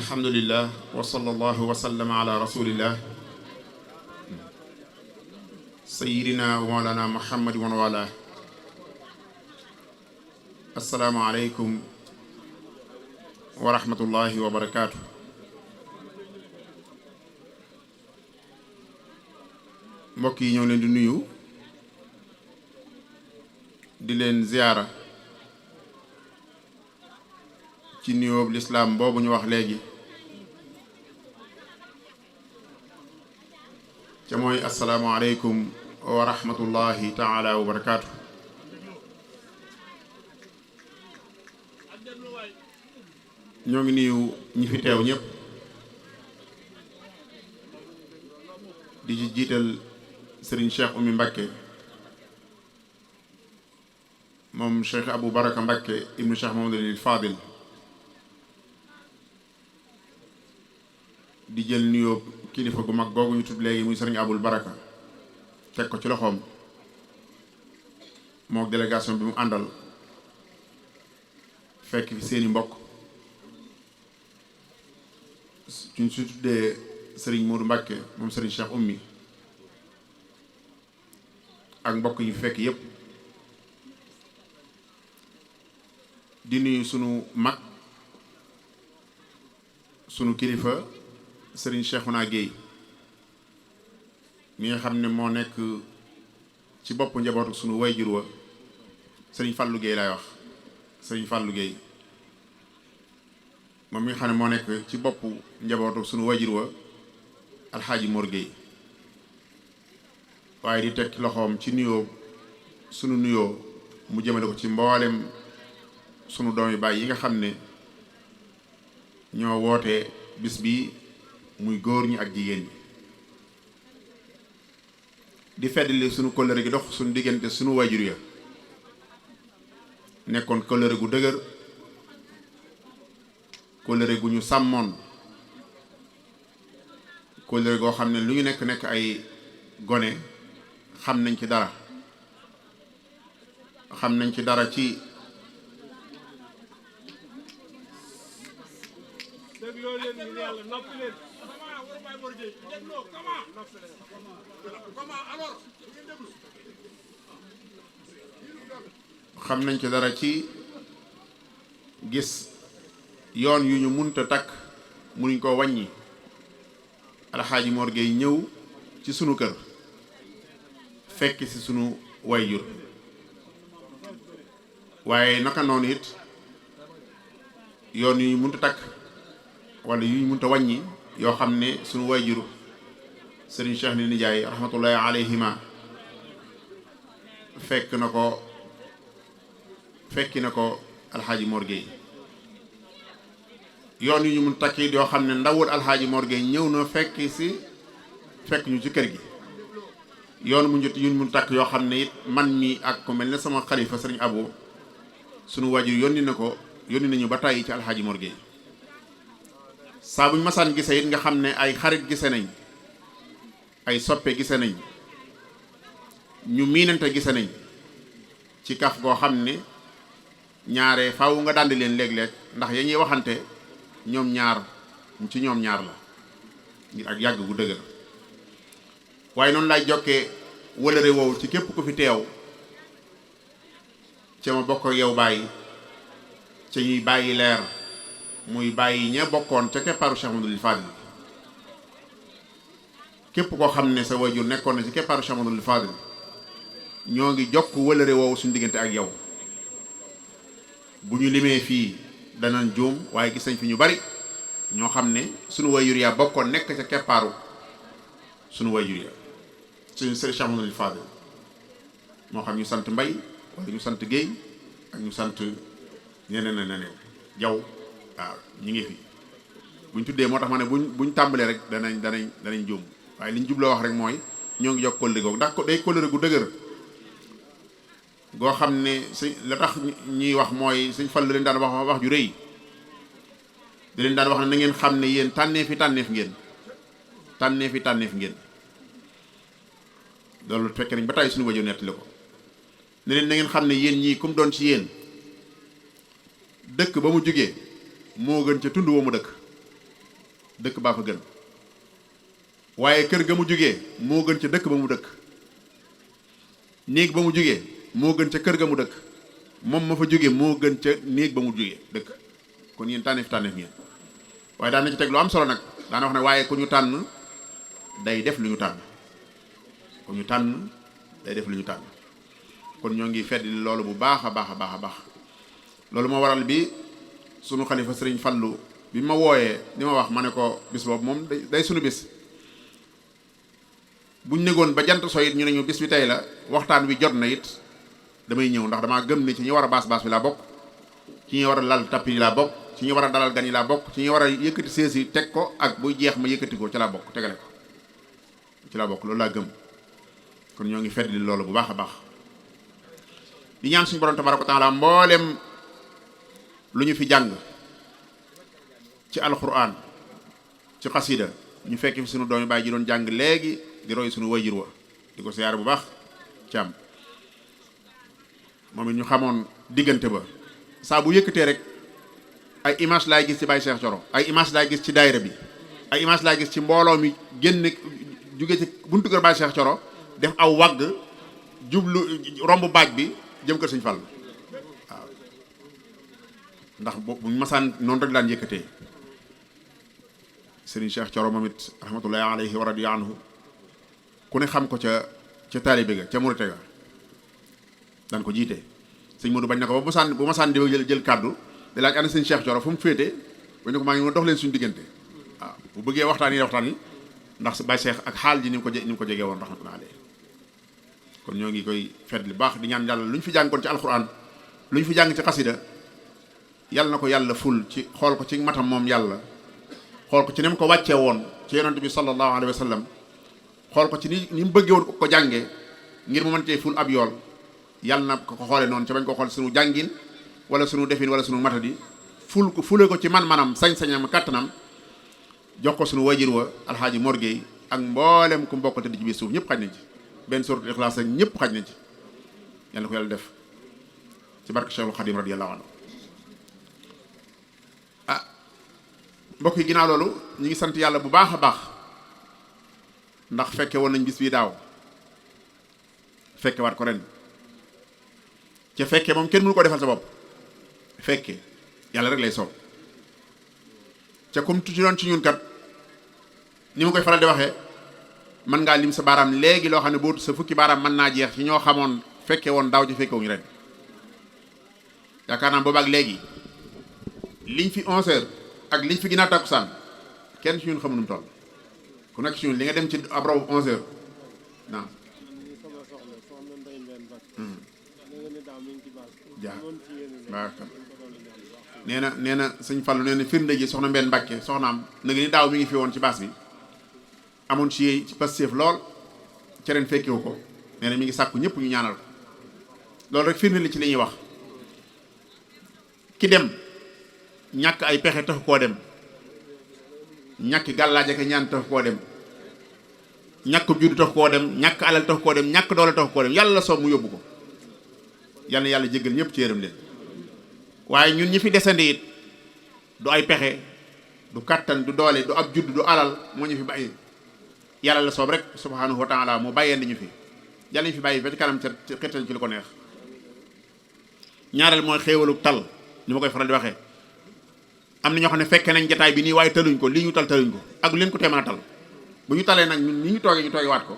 alhamdulillah wa sallallahu wa sallama ala rasulillah sayyidina wa mawlana muhammad wa wala. assalaamu aleykum wa rahmatullahi wa barakaatu. mbokk yi ñoo leen di nuyu di leen ziyaara ci nuyoob lislaam boobu ñu wax léegi ca mooy assalaamu aleykum wa rahmatullahi taala wa barakaatu. ñoo ngi nuyu ñi fi teew ñëpp di ci jiital sëriñ Cheikh Oumy Mbakke moom Cheikh Abou Baraka Mbakke ibnu Cheikh Mamadou Fadil di jël nuyoo kilifa gu mag googu ñu tudd léegi muy sëriñ Abul Baraka teg ko ci loxoom mook délégation bi mu àndal fekk fi seeni mbokk suñ su tuddee sëriñ Modou Mbakke moom sëriñ Cheikh Oumy ak mbokk yi fekk yépp di nuyu sunu mag sunu kilifa sëriñ Cheikhouna Guèye mi nga xam ne moo nekk ci boppu njabootu sunu wayjur wa sëriñ Fallou Guèye laay wax sëriñ Fallou Guèye moom mi nga xam ne moo nekk ci boppu njabootu sunu wayjur wa alxaaji Mor Guèye waaye di teg loxoom ci nuyoo sunu nuyoo mu jëmale ko ci mboolem sunu doomi baay yi nga xam ne ñoo woote bis bi muy góor ñi ak jigéen ñi di feddali sunu kóllëre gi dox sunu diggante sunu wayjur ya nekkoon kóllëre gu dëgër kóllëre gu ñu sàmmoon kóllëre goo xam ne lu ñu nekk ay gone xam nañ ci dara ci gis yoon yu ñu munta takk munuñ ko wàññi alxaaji Mor Guèye ñëw ci sunu kër fekk ci sunu wayjur waaye naka noonu it yoon yu ñu munta takk wala yu ñu munta wàññi yoo xam ne sunu wayjur sëriñ Cheikh ni nijaay rahmatullahi alayhima fekki na ko alxaaji Mor Guèye yoon yu ñu mun takk it yoo xam ne ndawul alxaaji Mor Guèye ñëw na fekk ñu ci kër gi yoon mu njët yu mun takk yoo xam ne it man mi ak ko mel ne sama xalifa sëriñ Abo sunu wajur yónni nañu ba tàyyi ci alxaaji Mor Guèye saa buñ masaan gise it nga xam ne ay xarit gise nañ ay soppe gise nañ ñu miinante gise nañ ci kaf goo xam ne ñaare faaw nga dandi leen léeg-léeg ndax ya ñuy waxante ñoom ñaar la ngir ak yàgg gu dëgër waaye noonu lay jokkee wëlëre woowu ci képp ku fi teew ca ma bokk ak yow bàyyi ca ñuy bàyyi leer muy bàyyi ña bokkoon ca keppaaru Cheikh Mamadou Fadil képp koo xam ne sa wajur nekkoon na ci keppaaru Cheikh Mamadou Fadil ñoo ngi jokk wëlëre woowu suñu diggante ak yow bu ñu limee fii danañ juum waaye gis nañ fi ñu bari ñoo xam ne suñu wayjur yaa bokkoon nekk ca keppaaru suñu wayjur ya suñu sëriñ Cheikh Mamadou Fadil moo xam ñu sant Mbay wala ñu sant Guèye ak ñu sant ñeneen jaw waaw ñu ngi fi buñ tuddee moo tax ma ne buñ tàmbalee rek danañ juum waaye liñ jubloo wax rek mooy ñoo ngi jokk kóllëre googu ndax ko day kóllëre gu dëgër goo xam ne la tax ñuy wax mooy Sëñ Fallu leen daan wax ju rëy di leen daan wax ne na ngeen xam ne yéen tànneef ngeen loolu fekk nañ ba tàyyi suñu wajur nettali ko ne leen na ngeen xam ne yéen ñii comme doon ci yéen dëkk ba mu jógee moo gën ca tund wa mu dëkk dëkk baa fa gën waaye kër ga mu jógee moo gën ca dëkk ba mu dëkk néeg ba mu jógee moo gën ca kër ga mu dëkk moom ma fa jógee moo gën ca néeg ba mu jógee dëkk kon yéen tànneef ngeen waaye daan na ci teg lu am solo nag daana wax ne waaye ku ñu tànn day def lu ñu tànn ku ñu tànn day def lu ñu tànn kon ñoo ngi fedd loolu bu baax a baax a baax a baax loolu moo waral bi sunu xalifa sëriñ Fallu bi ma wooyee ni ma wax ma ne ko bis boobu moom day sunu bis buñ négoon ba jant so it ñu ne ñu bis bi tey la waxtaan wi jot na it damay ñëw ndax damaa gëm ne ci ñi war a baas bi laa bokk ci ñi war a lal tapis yi laa bokk ci ñi war a dalal gan yi laa bokk ci ñi war a yëkkati sees yi teg ko ak buy jeex ma yëkkati ko ci laa bokk tegale ko ci laa bokk loolu laa gëm kon ñoo ngi fedd li loolu bu baax a baax di ñaan suñu borom tabaaraka wa taala mboolem lu ñu fi jàng ci alquran ci xasida ñu fekk fi sunu doomi baay ji doon jàng léegi di roy sunu wayjur wa di ko siyaare bu baax ci am moom it ñu xamoon diggante ba saa bu yëkkatee rek ay image laay gis ci Baye Cheikh Thioro ay image laay gis ci daayira bi ay image laay gis ci mbooloo mi génn jóge ci buntu kër Baye Cheikh Thioro def aw wagg jublu romb baaj bi jëm kër Sëñ Fall waaw ndax buñ masaan noonu rek daan yëkkatee Serigne Cheikh Thioro moom it rahmatullahi alayhi wa radiya anhu ku ne xam ko ca taalibe ga ca murite ga daan ko jiite sëñ Modou bañ na ko ba bu masaan di jël kàddu di laaj ana sëñ Cheikh Thioro fu mu féete bañ ne ko maa ngi dox leen suñu diggante waaw bu bëggee waxtaan yi ndax Baye Cheikh ak xaal ji ni mu ko jegee woon rahmatullahi alayhi kon ñoo ngi koy fet li baax di ñaan yàlla lu ñu fi jàng kon ci alquran lu ñu fi jàng ci xasida yàlla na ko yàlla ful ci xool ko ci matam moom yàlla xool ko ci ni mu ko wàccee woon ci yonent bi sallallahu alayhi wa sallam xool ko ci ni mu bëggee woon ko jàngee ngir mu mën cee ful ab yool yàlla na ko xoolee noonu ca bañ ko xool sunu jàngin wala sunu defin wala sunu matadi fule ko ci man-manam sañ-sañam kàttanam jox ko sunu wajir wa alxaaji Mor Gueye ak mboolem ku mbokk te di ci biir suuf ñëpp xaj nañ ci benn suratul ixlaas ak ñëpp xaj nañ ci yàlla ko yàlla def ci barke Cheikhul Xadim radiyallahu anhu mbokk yi ginnaaw loolu ñu ngi sant yàlla bu baax a baax ndax fekke woon nañ bis bii daaw fekke waat ko ren ca fekke moom kenn mënu ko defal sa bopp fekke yàlla rek lay soob ca comme tu ci doon ci ñun kat ni ma koy faral di waxee mën ngaa lim sa baaraam léegi loo xam ne boo sa fukki baaraam mën naa jeex ci ñoo xamoon fekke woon daaw ci fekke wuñu ren yaakaar naa boobaak léegi liñ fi 11 heures ak liñ fi ginnaaw takkusaan kenn ci ñun xamu nu mu toll ku nekk ci ñun li nga dem ci ab raw 11 heures naam nee na sëñ Fallu nee na firnde ji soxna Mbène Mbàkke soxnaam na nga ni daaw mi ngi fi woon ci baas bi amoon ci Pastef lool ca ren fekkewu ko nee na mi ngi sàkku ñëpp ñu ñaanal ko loolu rek firnde li ci li ñuy wax ki dem ñàkk ay pexe tax koo dem ñàkk gàllaaje ka ñaan tax koo dem ñàkk juddu tax koo dem ñàkk alal tax koo dem ñàkk doole tax koo dem yàlla la soob mu yóbbu ko yàlla yàlla jéggal ñëpp ci yërëm leen waaye ñun ñi fi desandi it du ay pexe du kattan du doole du ab judd du alal moo ñu fi bàyyi yàlla la soob rek subhanahu wa taala mu bàyyeen di ñu fi yàlla ñu fi bàyyi ba ci kanam ca xettal ci lu ko neex ñaareel mooy xéewalu tal ni ma koy faral di waxee am na ñoo xam ne fekke nañ jataay bi nii waaye taluñ ko lii ñu taluñ ko ak leen ko teemën a tal bu ñu talee nag ñun ni ñu toogee waat ko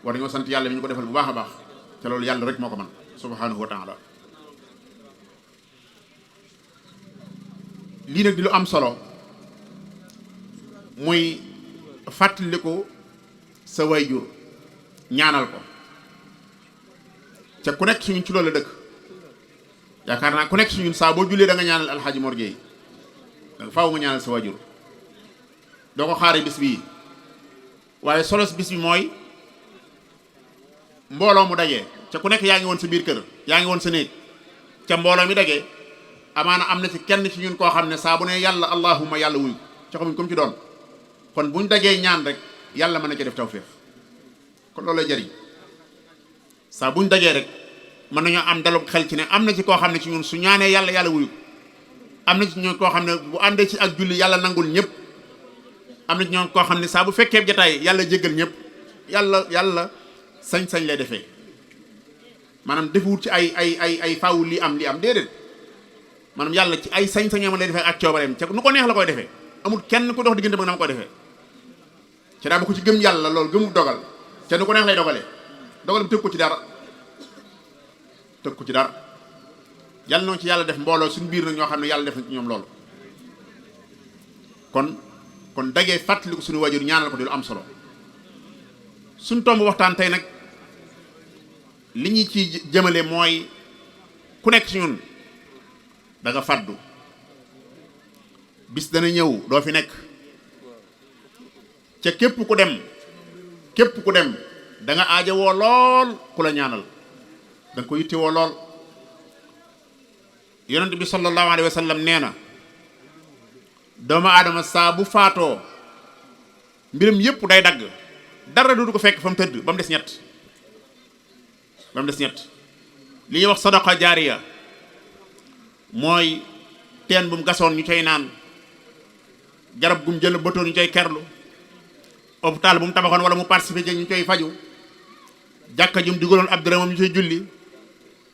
war nañoo sant yàlla mi ñu ko defal bu baax a baax te loolu yàlla rek moo ko man subhanahu wa taala lii nag di lu am solo muy fàttaliku sa wayjur ñaanal ko ca ku nekk suñu ci loolu la dëkk yaakaar naa ku nekk suñu saa boo jullee da nga ñaanal alxaaji Mor Gueye da nga faaw nga ñaanal sa wayjur doo ko xaare bis bii waaye solos bis bi mooy mbooloo mu dajee ca ku nekk yaa ngi woon sa biir kër yaa ngi woon sa néeg ca mbooloo mi dajee amaana am na ci kenn ci ñun koo xam ne saa bu ne yàlla allahumma yàlla wuyu ca xamuñ comme ci doon kon buñ dajee ñaan rek yàlla mën na ci def tawféex kon loolu lay jariñ saa buñ dajee rek mën nañoo am dalub xel ci ne am na ci koo xam ne ci ñun su ñaanee yàlla wuyu am na ci ñun koo xam ne bu àndee ci ak julli yàlla nangul ñëpp am na ñoom koo xam ne saa bu fekkee jataay yàlla jéggal ñëpp yàlla sañ-sañ lay defee maanaam defewut ci ay faawu lii am déedéet maanaam yàlla ci ay sañ-sañam lay defee ak coobareem ca nu ko neex la koy defee amul kenn ku dox diggante ba na ma koy defee ca daa ba ko ci gëm yàlla loolu gëmu dogal ca nu ko neex lay dogalee dogal bi tëg ko ci dara yàlla noonu ci yàlla def mbooloo suñu biir nag ñoo xam ne yàlla def na ci ñoom loolu kon dagee fàttali ko suñu wajur ñaanal ko di lu am solo suñ tomb waxtaan tey nag li ñu ci jëmale mooy ku nekk ci ñun da nga fàddu bis dana ñëw doo fi nekk ca képp ku dem da nga aaja woo lool ku la ñaanal da nga ko yitte woo lool yonent bi sallallahu alayhi wa sallam nee na doomu aadama saa bu faatoo mbiram yépp day dagg dara du ko fekk fa mu tëdd ba mu des ñett li ñuy wax sadaqa jaariya mooy teen bu mu gasoon ñu cay naan garab gum jël bëtoon ñu cay kerlu hôpital bu mu tabaxoon wala mu participer ci ñu cay faju jàkka jum digaloon ab dërëmam ñu cay julli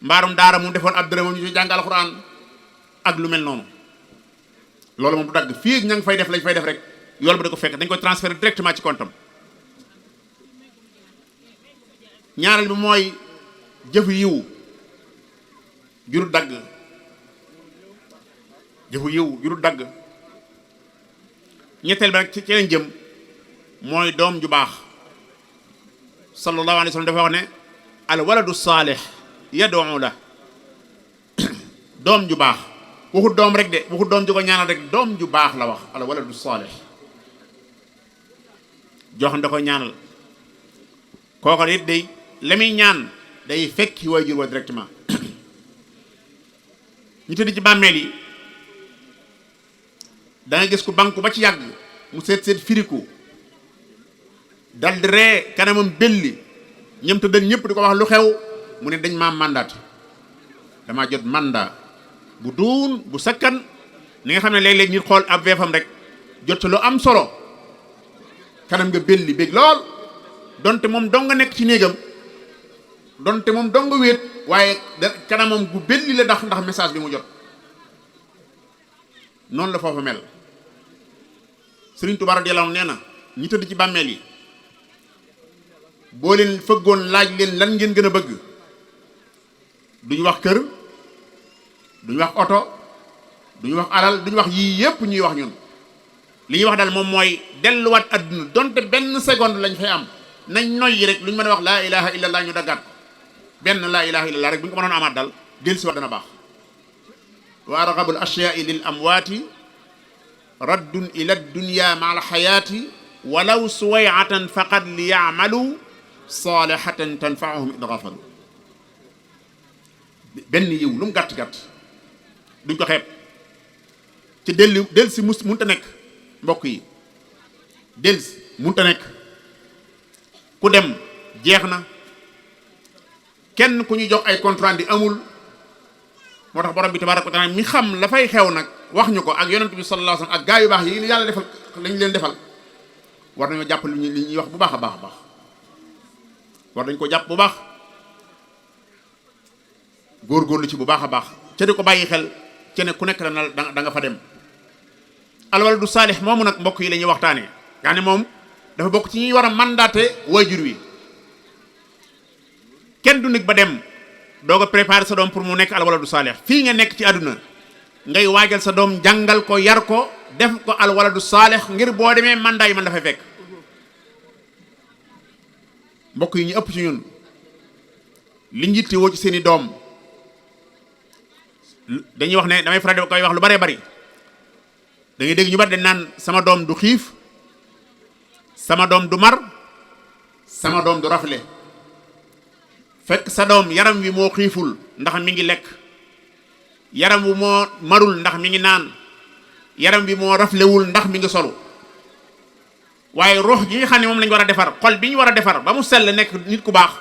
mbaarum daara mu defoon ab dërëmam ñu cay jàng alxuraan ak lu mel noonu loolu moom du dagg fii ña ngi fay def lañ fay def rek yool ba da ko fekk dañ koy transférer directement ci compte am ñaareel bi mooy jëfu yiw jurut dagg ñetteel ba nag ci leen jëm mooy doom ju baax sallallahu alayhi wa sallam dafa wax ne al waladu saalih yad'u la doom ju baax waxut doom rek de waxut doom ju ko ñaanal rek doom ju baax la wax al waladu saalih joo xam da koy ñaanal kooko it day la muy ñaan day fekki waajur wa directement ñu tëdd ci bàmmeel yi da nga gis ku banku ba ci yàgg mu seet firiku dal di ree kanamam belli ñëm tëddal ñëpp di ko wax lu xew mu ne dañ maa mandat damaa jot mandat bu duun bu sakkan ni nga xam ne léeg-léeg nit xool ab weefam rek jot ci lu am solo kanam nga belli bég lool donte moom dong nga nekk ci néegam donte moom dong nga wéet waaye kanamam gu belli la ndax message bi mu jot noonu la foofu mel Sëriñ Tuubaa radiyallaahu nee na ñi tëdd ci bàmmeel yi boo leen fëggoon laaj leen lan ngeen gën a bëgg duñu wax kër duñu wax oto duñu wax alal duñu wax yii yépp ñuy wax ñun li ñuy wax daal moom mooy delluwaat adduna donte benn seconde lañ fay am nañ noyyi rek lu ñu mën a wax laa ilaha illallah ñu daggaat ko benn laa ilaha illallah rek bu ñu ko mënoon amaat daal dellu si wax dana baax wa argabul ashyaai lil amwaati raddun ila dunya ma al xayaati walaw suwayatan faqad li yaamalu salihatan tanfaahum id gafalu benn yiw lu mu gàtt-gàtt duñ ko xeeb ci del si munta nekk mbokk yi del si munta nekk ku dem jeex na kenn ku ñu jox ay contrat di amul moo tax borom bi tabaaraka wa taala mi xam la fay xew nag wax ñu ko ak yonent bi sallallahu alayhi wasallam ak gaa yu baax yi yàlla defal lañ leen defal war nañoo jàpp li ñuy wax bu baax a baax a baax war nañ ko jàpp bu baax góorgóorlu ci bu baax a baax ca di ko bàyyi xel ca ne ku nekk da nga fa dem alwaladu saalix moomu nag mbokk yi la ñuy waxtaanee yaa ne moom dafa bokk ci ñuy war a mandaté waajur wi kenn du nekk ba dem doo ko préparer sa doom pour mu nekk alwaladu saalix fii nga nekk ci àdduna ngay waajal sa doom jàngal ko yar ko def ko alwaladu saalix ngir boo demee mandat yi man dafay fekk mbokk yi ñu ëpp ci ñun li njitti woo ci seeni doom dañuy wax ne damay faral di koy wax lu baree bari da ngay dégg ñu bari dañ naan sama doom du xiif sama doom du mar sama doom du rafle fekk sa doom yaram wi moo xiiful ndax mi ngi lekk yaram wi moo marul ndax mi ngi naan yaram wi moo raflewul ndax mi ngi solu waaye ruux gi nga xam ne moom lañu war a defar xol bi ñu war a defar ba mu sell nekk nit ku baax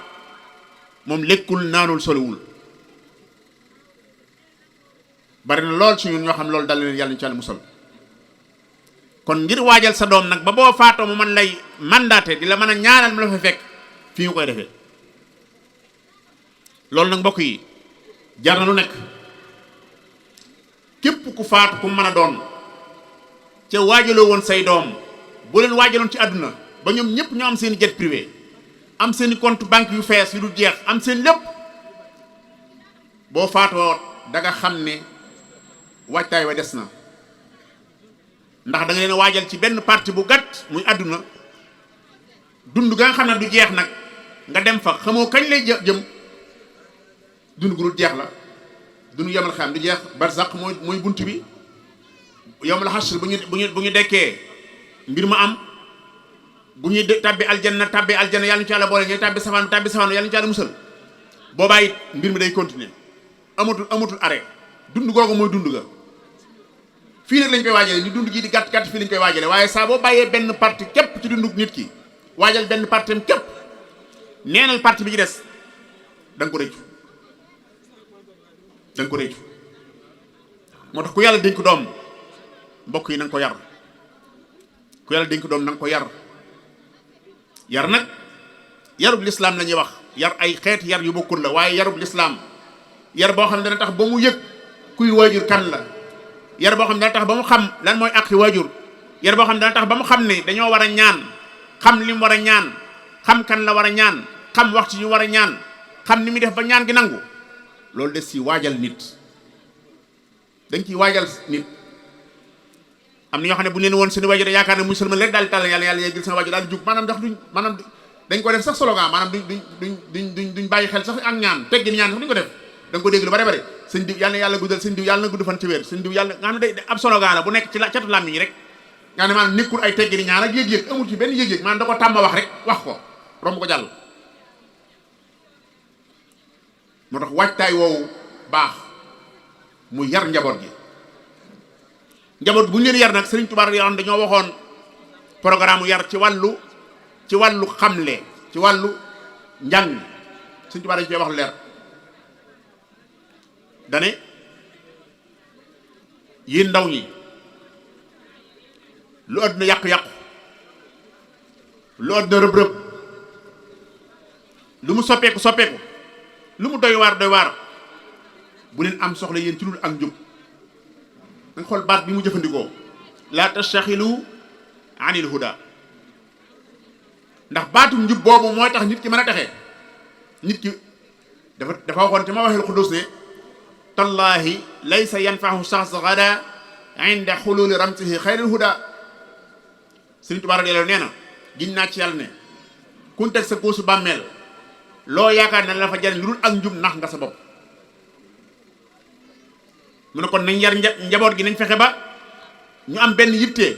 moom lekkul naanul soluwul bari na lool ci ñun ñoo xam loolu dal leen yàlla ñu ci Yàlla musal kon ngir waajal sa doom nag ba boo faatoo mu man lay mandaté di la mën a ñaanal mu la fa fekk fii nga koy defee loolu nag mbokk yi jar na lu nekk. képp ku faatu ku mën a doon ca waajaloo woon say doom bu leen waajaloon ci àdduna ba ñoom ñëpp ñu am seen i jet privé am seen i compte banque yu fees yu du jeex am seen lépp boo faatoo da nga xam ne waajtaay wa des na ndax da nga leen waajal ci benn partie bu gàtt muy àdduna dund ga nga xam ne du jeex nag nga dem fa xamoo kañ lay jëm dund gu dul jeex la. duñu yemal xam du jeex barzaq mooy bunt bi yawmal hashr bu ñu dekkee mbir ma am bu ñuy tàbbi aljanna yàlla ñu ci yàlla boole ñooy tàbbi safaan yàlla ñu ci yàlla musal boobaa it mbir mi day continuer amatul arrêt dund googu mooy dund ga fii nag lañ koy waajale ni dund gi di gàtt fii lañ koy waajale waaye saa boo bàyyee benn parti képp ci dundu nit ki waajal benn partim képp neenal parti bi ci des da nga ko rëccu danga ko réccu moo tax ku yàlla dénk doom mbokk yi na nga ko yar ku yàlla dénk doom na nga ko yar nag yarub lislaam la ñuy wax yar ay xeet yar yu bokkul la waaye yarub lislaam yar boo xam ne dana tax ba mu yëg kuy waajur kan la yar boo xam ne dana tax ba mu xam lan mooy àqi waajur yar boo xam ne dana tax ba mu xam ne dañoo war a ñaan xam li mu war a ñaan xam kan la war a ñaan xam waxtu yu war a ñaan xam ni muy def ba ñaan gi nangu loolu des ci waajal nit dañ ciy waajal nit am na ñoo xam ne bu leen woon seen waajur yaakaar ne muy sëlma rek daal di tàll yàlla yeggil seen waajur daal di jug maanaam ndax dañ ko def sax slogan maanaam duñ bàyyi xel sax ak ñaan teggin ñaan sax duñ ko def da nga ko dégg lu bare bare sëñ diw yàlla guddal sëñ diw yàlla na gudd fan ci wér sëñ diw yàlla nga xam ne day ab slogan la bu nekk ci catu làmmiñ yi rek nga xam ne maanaam nekkul ay teggin ñaan ak yëg-yëg amul ci benn yëg-yëg maanaam da ko tàmm wax rek wax ko romb ko jàll moo tax waajtaay woowu baax mu yar njaboot gi bu ñu leen yar nag Sëriñ Tuubaa yoo xam dañoo waxoon programme yar ci wàllu xamle ci wàllu njàng Sëriñ Tuubaa dañu koy wax lu leer dane yéen ndaw ñi lu àdduna yàqu-yàqu lu àdduna rëb-rëb lu mu soppeeku lu mu doy waar bu leen am soxla yéen ci lu ak njub da nga xool baat bi mu jëfandikoo la tastaxilu anil huda ndax baatum njub boobu mooy tax nit ki mën a taxee nit ki dafa waxoon te ma waxee xudus ne tallaahi laysa yanfahu saxs gada inda xululi ramsihi xayril huda Sëriñ Tuubaa radiyallaahu nee na giñ naa ci yàlla ne kun teg sa kóosu bàmmeel loo yaakaar ne la fa jariñ lu dul ak njub nax nga sa bopp mu ne kon nañ yar njaboot gi nañ fexe ba ñu am benn yitte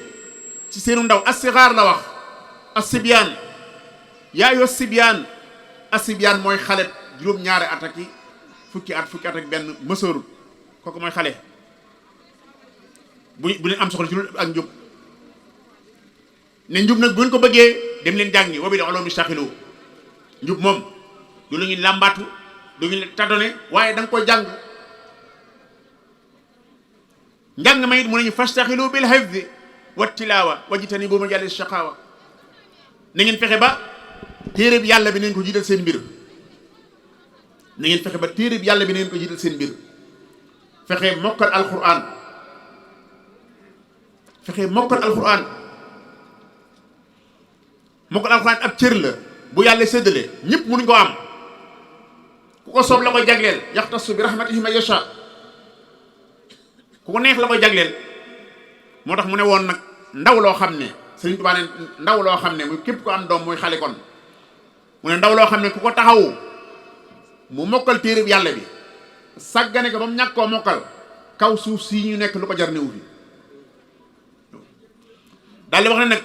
ci seenu ndaw as-sigaar la wax as-sibyaan yaayu as-sibyaan mooy xale juróom-ñaari at ak fukki at ak benn mësoorul kooku mooy xale bu leen am soxla ci lu ak njub ne njub nag bu ngeen ko bëggee dem leen jàngi wa bil ulumi staxilu njub moom du lu ñu làmbaatu du ñu tadone waaye da nga koy jàng njàng ma it mu nañu fastaxilu bil hifzi wa tilaawa wajtanibu majalis shaqaawa na ngeen fexe ba téere bi yàlla bi nañ ko jiital seen mbir na ngeen fexe ba téere bi yàlla bi nañ ko jiital seen mbir fexe mokkal alquran ab cër la bu yàlla séddale ñëpp mënuñ ko am ku ko soob la koy jagleel yaxtasu bi rahmatihi man yasha ku ko neex la koy jagleel moo tax mu ne woon nag ndaw loo xam ne Sëriñ Tuubaa ne ndaw loo xam ne muy képp ko am doom muy xale kon mu ne ndaw loo xam ne ku ko taxawu mu mokkal téere bi yàlla bi sàggane ko ba mu ñàkk koo mokkal kaw suuf sii ñu nekk lu ko jar newu fi daal di wax ne nag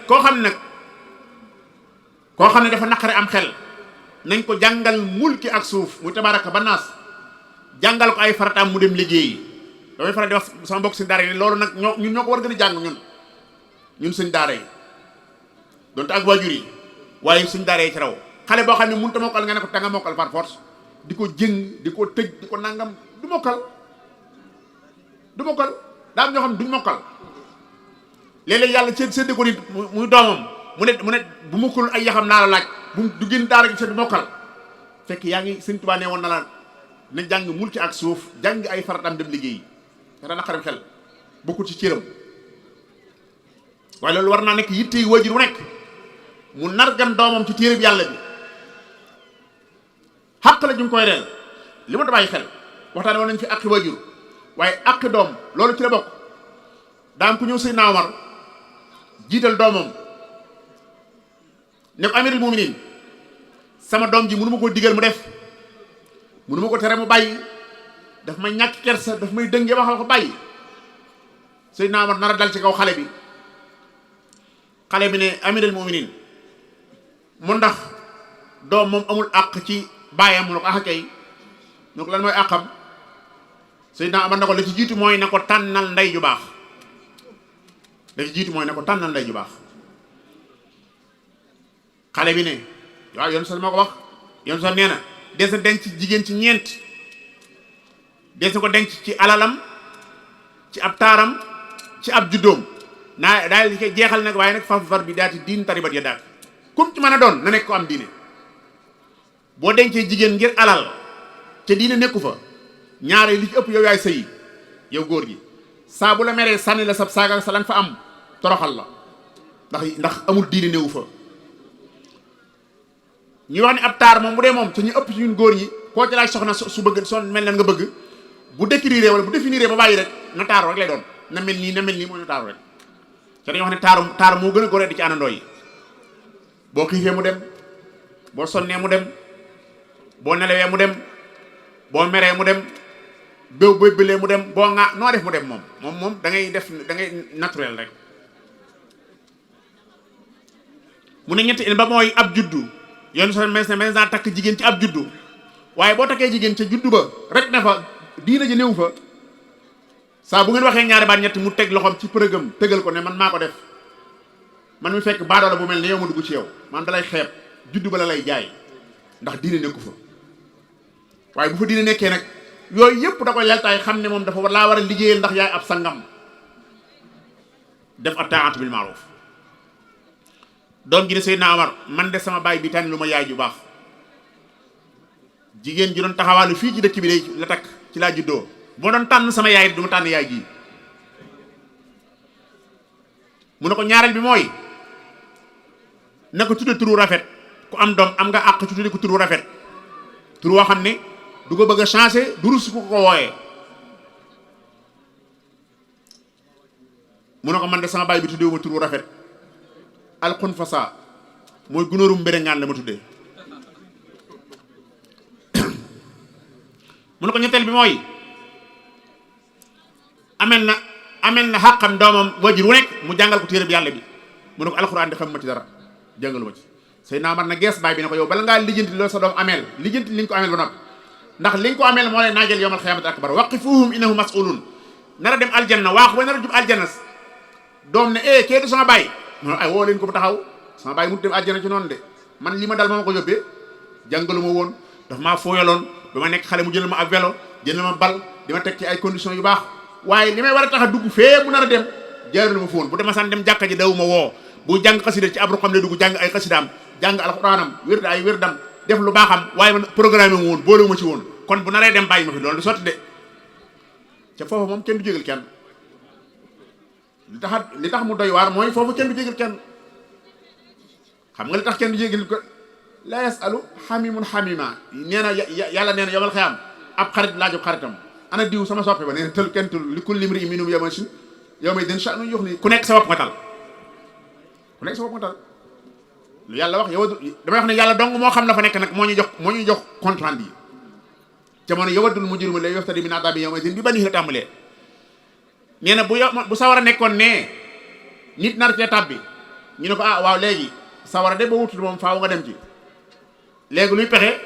koo xam ne dafa naqare am xel nañ ko jàngal mulki ak suuf muy tabaraka ba naas jàngal ko ay farataam mu dem liggéeyi damay faral di wax sama mbokk sëñ daara yi loolu nag ñun ñoo ko war gën a jàng ñun sëñ daara yi donte ak waajur yi waaye sëñ daara yi ci raw xale boo xam ne mënut a mokkal nga ne ko tanga mokkal par force di ko jëng di ko tëj di ko nangam du mokkal daa am ñoo xam ne duñ mokkal léeg-léeg yàlla sédde ko nit muy doomam mu ne bu mukkul ay yaxam naa la laaj bu du gën daara gi seen mokkal fekk yaa ngi Sëñ Tuubaa ne woon na la na jàng mulki ak suuf jàng ay faratam dem liggéey dana naqaram xel bokkul ci cëram waaye loolu war naa nekk yitte yi waajur wu nekk mu nargan doomam ci téere bi yàlla bi xàq la ju ngi koy reel li ma bàyyi xel waxtaane woon nañ fi àqi waajur waaye àqi doom loolu ci la bokk daam ku ñëw Seydina Omar jiital doomam ne ko amirul muminin sama doom ji mënu ma koo digal mu def mënu ma ko tere mu bàyyi daf may ñàkk kersa daf may dëngee waxal ko bàyyi Seydina Omar nar a dal ci kaw xale bi ne amirul muminin mu ndax doom moom amul àq ci bàyyam mu ne ko ax kay ñu ko lan mooy àqam Seydina Omar na ko la ci jiitu mooy na ko tànnal ndey ju baax la ci jiitu mooy na ko tànnal ndey ju baax xale bi ne waaw yoon sax moo ko wax yoon sax nee na des na denc jigéen ci ñeent des na ko denc ci alalam ci ab taaram ci ab juddoom naa daal di koy jeexal nag waaye nag far bi daati diin taribat ya daal comme ci mën a doon na nekk ko am diine boo dencee jigéen ngir alal te diine nekku fa ñaare li ci ëpp yow yaay sëyi yow góor gi saa bu la meree sànni la sab saaga sa lan fa am toroxal la ndax amul diine néewu fa ñuy wax ne ab taar moom bu dee moom te ñu ëpp ci ñun góor ñi koo ci laaj soxna su bëgg soo mel nan nga bëgg bu décrire wala bu définir ba bàyyi rek na taaru rek lay doon na mel nii mooy na taaru rek te dañuy wax ne taaru moo gën a góoree di ci àndandoo yi boo xiifee mu dem boo sonnee mu dem boo nelawee mu dem boo meree mu dem boo bëbbalee mu dem boo ŋaa noo def mu dem moom da ngay naturel rek mu ne ñetti ba mooy ab juddu yoon so mes naa takk jigéen ci ab juddu waaye boo takkee jigéen ca juddu ba rek ne fa diina ji néew fa saa bu ngeen waxee ñaari baat ñetti mu teg loxoom ci përëgam tëgal ko ne man maa ko def man mi fekk baadoola bu mel ne yow ma dugg ci yow man dalay xeeb juddu ba la lay jaay ndax diine nekku fa waaye bu fa diine nekkee nag yooyu yëpp da koy leltaay xam ne moom dafa laa war a liggéeyal ndax yaay ab sangam def at-ta'atu bil ma'ruf doom ji ne Seydina Omar man de sama baay bi tànn lu ma yaay ju baax jigéen ji doon taxawaalu fii ci dëkk bi day la takk ci laa juddoo boo doon tànn sama yaay du ma tànn yaay ji mu ne ko ñaareel bi mooy na ko tudde turu rafet ku am doom am nga àq ci tudde ko turu rafet turu woo xam ne du ko bëgg a changé du rus ku ko wooyee mu ne ko man de sama baay bi tudde wu ma turu rafet alxun fasa mooy gunóorum mbérengaan la ma tuddee mu ne ko ñetteel bi mooy amel na xàqam doomam wajur wu nekk mu jàngal ko téere bi yàlla bi mu ne ko alxuraan di xam ma ci dara jàngalu ma ci Seydina Omar na gees baay bi ne ko yow bala ngaa lijjanti loolu sa doom ameel lijjanti li nga ko ameel ba noppi ndax li nga ko ameel moo lay naajal yawmal xiyaamati akbar waqifuhum innahum mas'uluun nar a dem aljanna waaxu ba nar a jub aljanna doom ne kee du sama baay mu ne ay woo leen ko bu taxaw sama baay mu dem aljanna ci noonu de man li ma dal ma ko yóbbee jàngalu ma woon daf maa fooyaloon ba ma nekk xale mu jël ma ab vélo jël ma bal di ma teg ci ay conditions yu baax waaye li may war a tax a dugg fee mu nar a dem jaarul ma foon bu dema san dem jàkka ji daw ma woo bu jàng xasida ci abru xam ne dugg jàng ay xasidaam jàng alxuraanam wérd ay wérdam def lu baaxam waaye man programme mu woon boole ma ci woon kon bu naree dem bàyyi ma fi loolu du sotti de ca foofu moom kenn du jégal kenn li tax mu doy waar mooy foofu kenn du jégal kenn xam nga li tax kenn du jégal ko la yasalu xamimun xamima nee na yàlla nee na yomal xiyam ab xarit laajub xaritam ana diw sama soppe ba nee na tël kenn tul li kulli imri'in minhum yawma sin yow may den sha'nu yox ni ku nekk sa bopp nga tal ku nekk sa bopp nga tal lu yàlla wax yow damay wax ne yàlla dong moo xam la fa nekk nag moo ñuy jox compte rendu yi jamono yawaddul mujrimu la yaftadi min adabi yawma sin bi banihi la tàmbalee nee na bu sawara nekkoon ne nit nar cee tàbbi ñu ne ko waaw léegi sawara de ba wutul moom faaw nga dem ci léegi luy pexe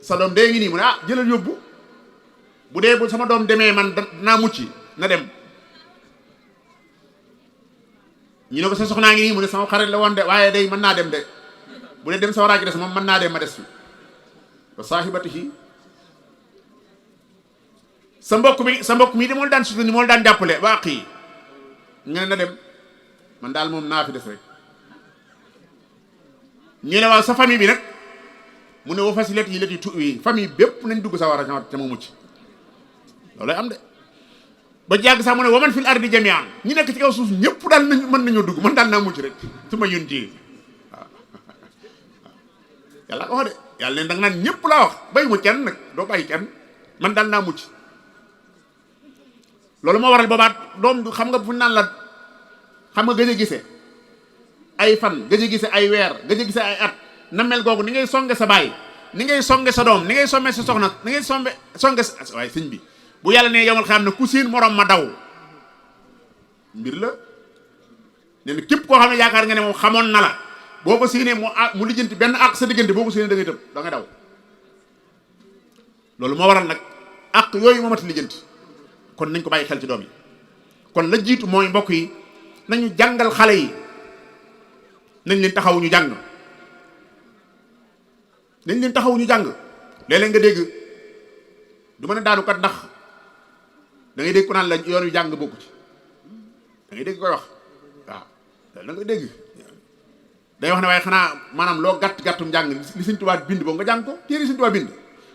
sa doom dee ngi nii mu ne jëlal yóbbu bu dee bu sama doom demee man dinaa mucc na dem ñu ne ko sa soxnaa ngi nii mu ne sama xarit la woon de waaye day mën naa dem de bu dee dem sa waraa ci des moom mën naa dem ma des fi wa saahibatihi sa mbokk mi de moo la daan soutenir moo la daan jàppale ba àq yi nga ne na dem man daal moom naa fi des rek ñu ne waaw sa famille bi nag mu ne wa fasilati yi lati tuwi famille bépp nañ dugg sa war a ca ma mucc loolu am de ba jàgg sax mu ne wa man fil ardi jami'an ñi nekk ci kaw suuf ñëpp daal nañ mën nañoo dugg man daal naa mucc rek su ma yónni waaw yàlla ko wax de yàlla leen da nga naan ñëpp laa wax bàyyi mu kenn nag doo bàyyi kenn man daal naa mucc loolu moo waral boobaat doom xam nga fu naan la xam nga gëj a gise ay fan gëj a gise ay weer gëj a gise ay at na mel googu ni ngay songe sa baay ni ngay songe sa doom ni ngay somme sa soxna ni ngay songe waaye sëñ bi bu yàlla ne yomal xam ne ku seen morom ma daw mbir la nee na képp koo xam ne yaakaar nga ne moom xamoon na la boo ko séenee mu lijjanti benn àq sa diggante boo ko séenee da ngay tëb da ngay daw loolu moo waral nag àq yooyu moo mat lijjanti kon nañ ko bàyyi xel ci doom yi kon la jiitu mooy mbokk yi nañu jàngal xale yi nañ leen taxaw ñu jàng nañ leen taxaw ñu jàng léeg-léeg nga dégg du ma ne daanu kat ndax da ngay dégg ku naan la yoon wi jàng bokku ci da ngay dégg koy wax waaw da nga dégg day wax ne waaye xanaa maanaam loo gàttum jàng li Sëñ Tuubaa bind boobu nga jàng ko téere Sëñ Tuubaa bind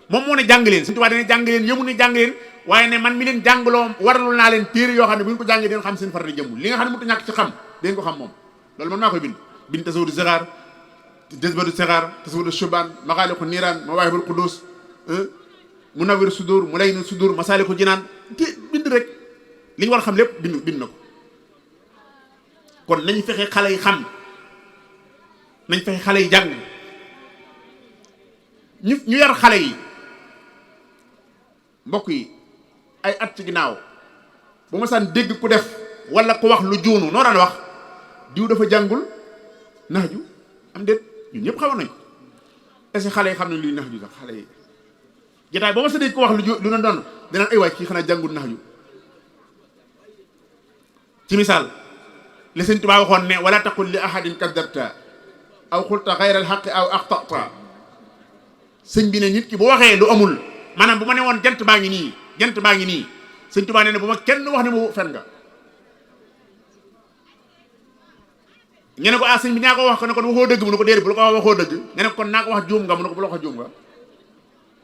moom moo ne jàng leen Sëñ Tuubaa dana jàng leen yëmu ne jàng leen waaye ne man mi leen jàngloo waralul naa leen téere yoo xam ne bu ñu ko jàngee deen xam seen farata jëmm li nga xam ne mënut a ñàkk ci xam deen ko xam moom loolu man maa koy bind tasawudu sixaar jazbatu sixaar tasawudu shubaan maxaaliqu niiraan mawaahibul quddus munawwir sudur mulayyin sudur masaaliku jinaan te bind rek li ñu war xam lépp bind na ko kon nañ fexe xale yi xam nañ fexe xale yi jàng ñu yar xale yi mbokk yi ay at ci ginnaaw bu ma saan dégg ku def wala ku wax lu juunu noo daan wax diw dafa jàngul naaju am déet ñun ñëpp xamoon nañ ko est-ce que xale yi xam nañ luy naaju sax xale yi jotaay boo ma sa dégg ku wax lu na doon dinaan ay waay kii xanaa jàngul naaju ci misaal li Sëñ Tuubaa waxoon ne wala taqul li ahadin kadabta aw xulta xayra alxaqi aw axtata sëñ bi ne nit ki bu waxee lu amul maanaam bu ma ne woon jant baa ngi nii Sëñ Tuubaa nee na bu ma kenn wax ne mu fen nga nga ne ko sëñ bi naa ko wax ko ne kon waxoo dëgg mu ne ko déedéet bu la ko wax waxoo dëgg nga ne ko kon naa ko wax juum nga mu ne ko bu la ko wax juum nga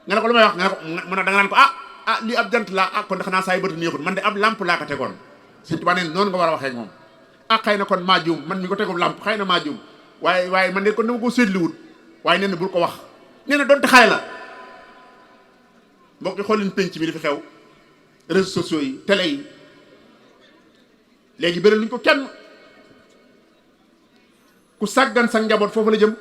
nga ne ko lu may wax nga ne ko mu ne da nga naan ko lii ab jant laa kon de xanaa saa yu bët neexut man de ab lamp laa ko tegoon Sëñ Tuubaa nee noonu nga war a waxee ak moom xëy na kon maa juum man mi ko tegum lamp xëy na maa juum waaye man de kon dama ko seetliwut waaye nee na bul ko wax nee na donte xale la mbokk yi xool leen penc mi li fi xew réseaux sociaux yi télé yi léegi bëri luñ ko kenn ku sàggan sa njaboot foofu la jëm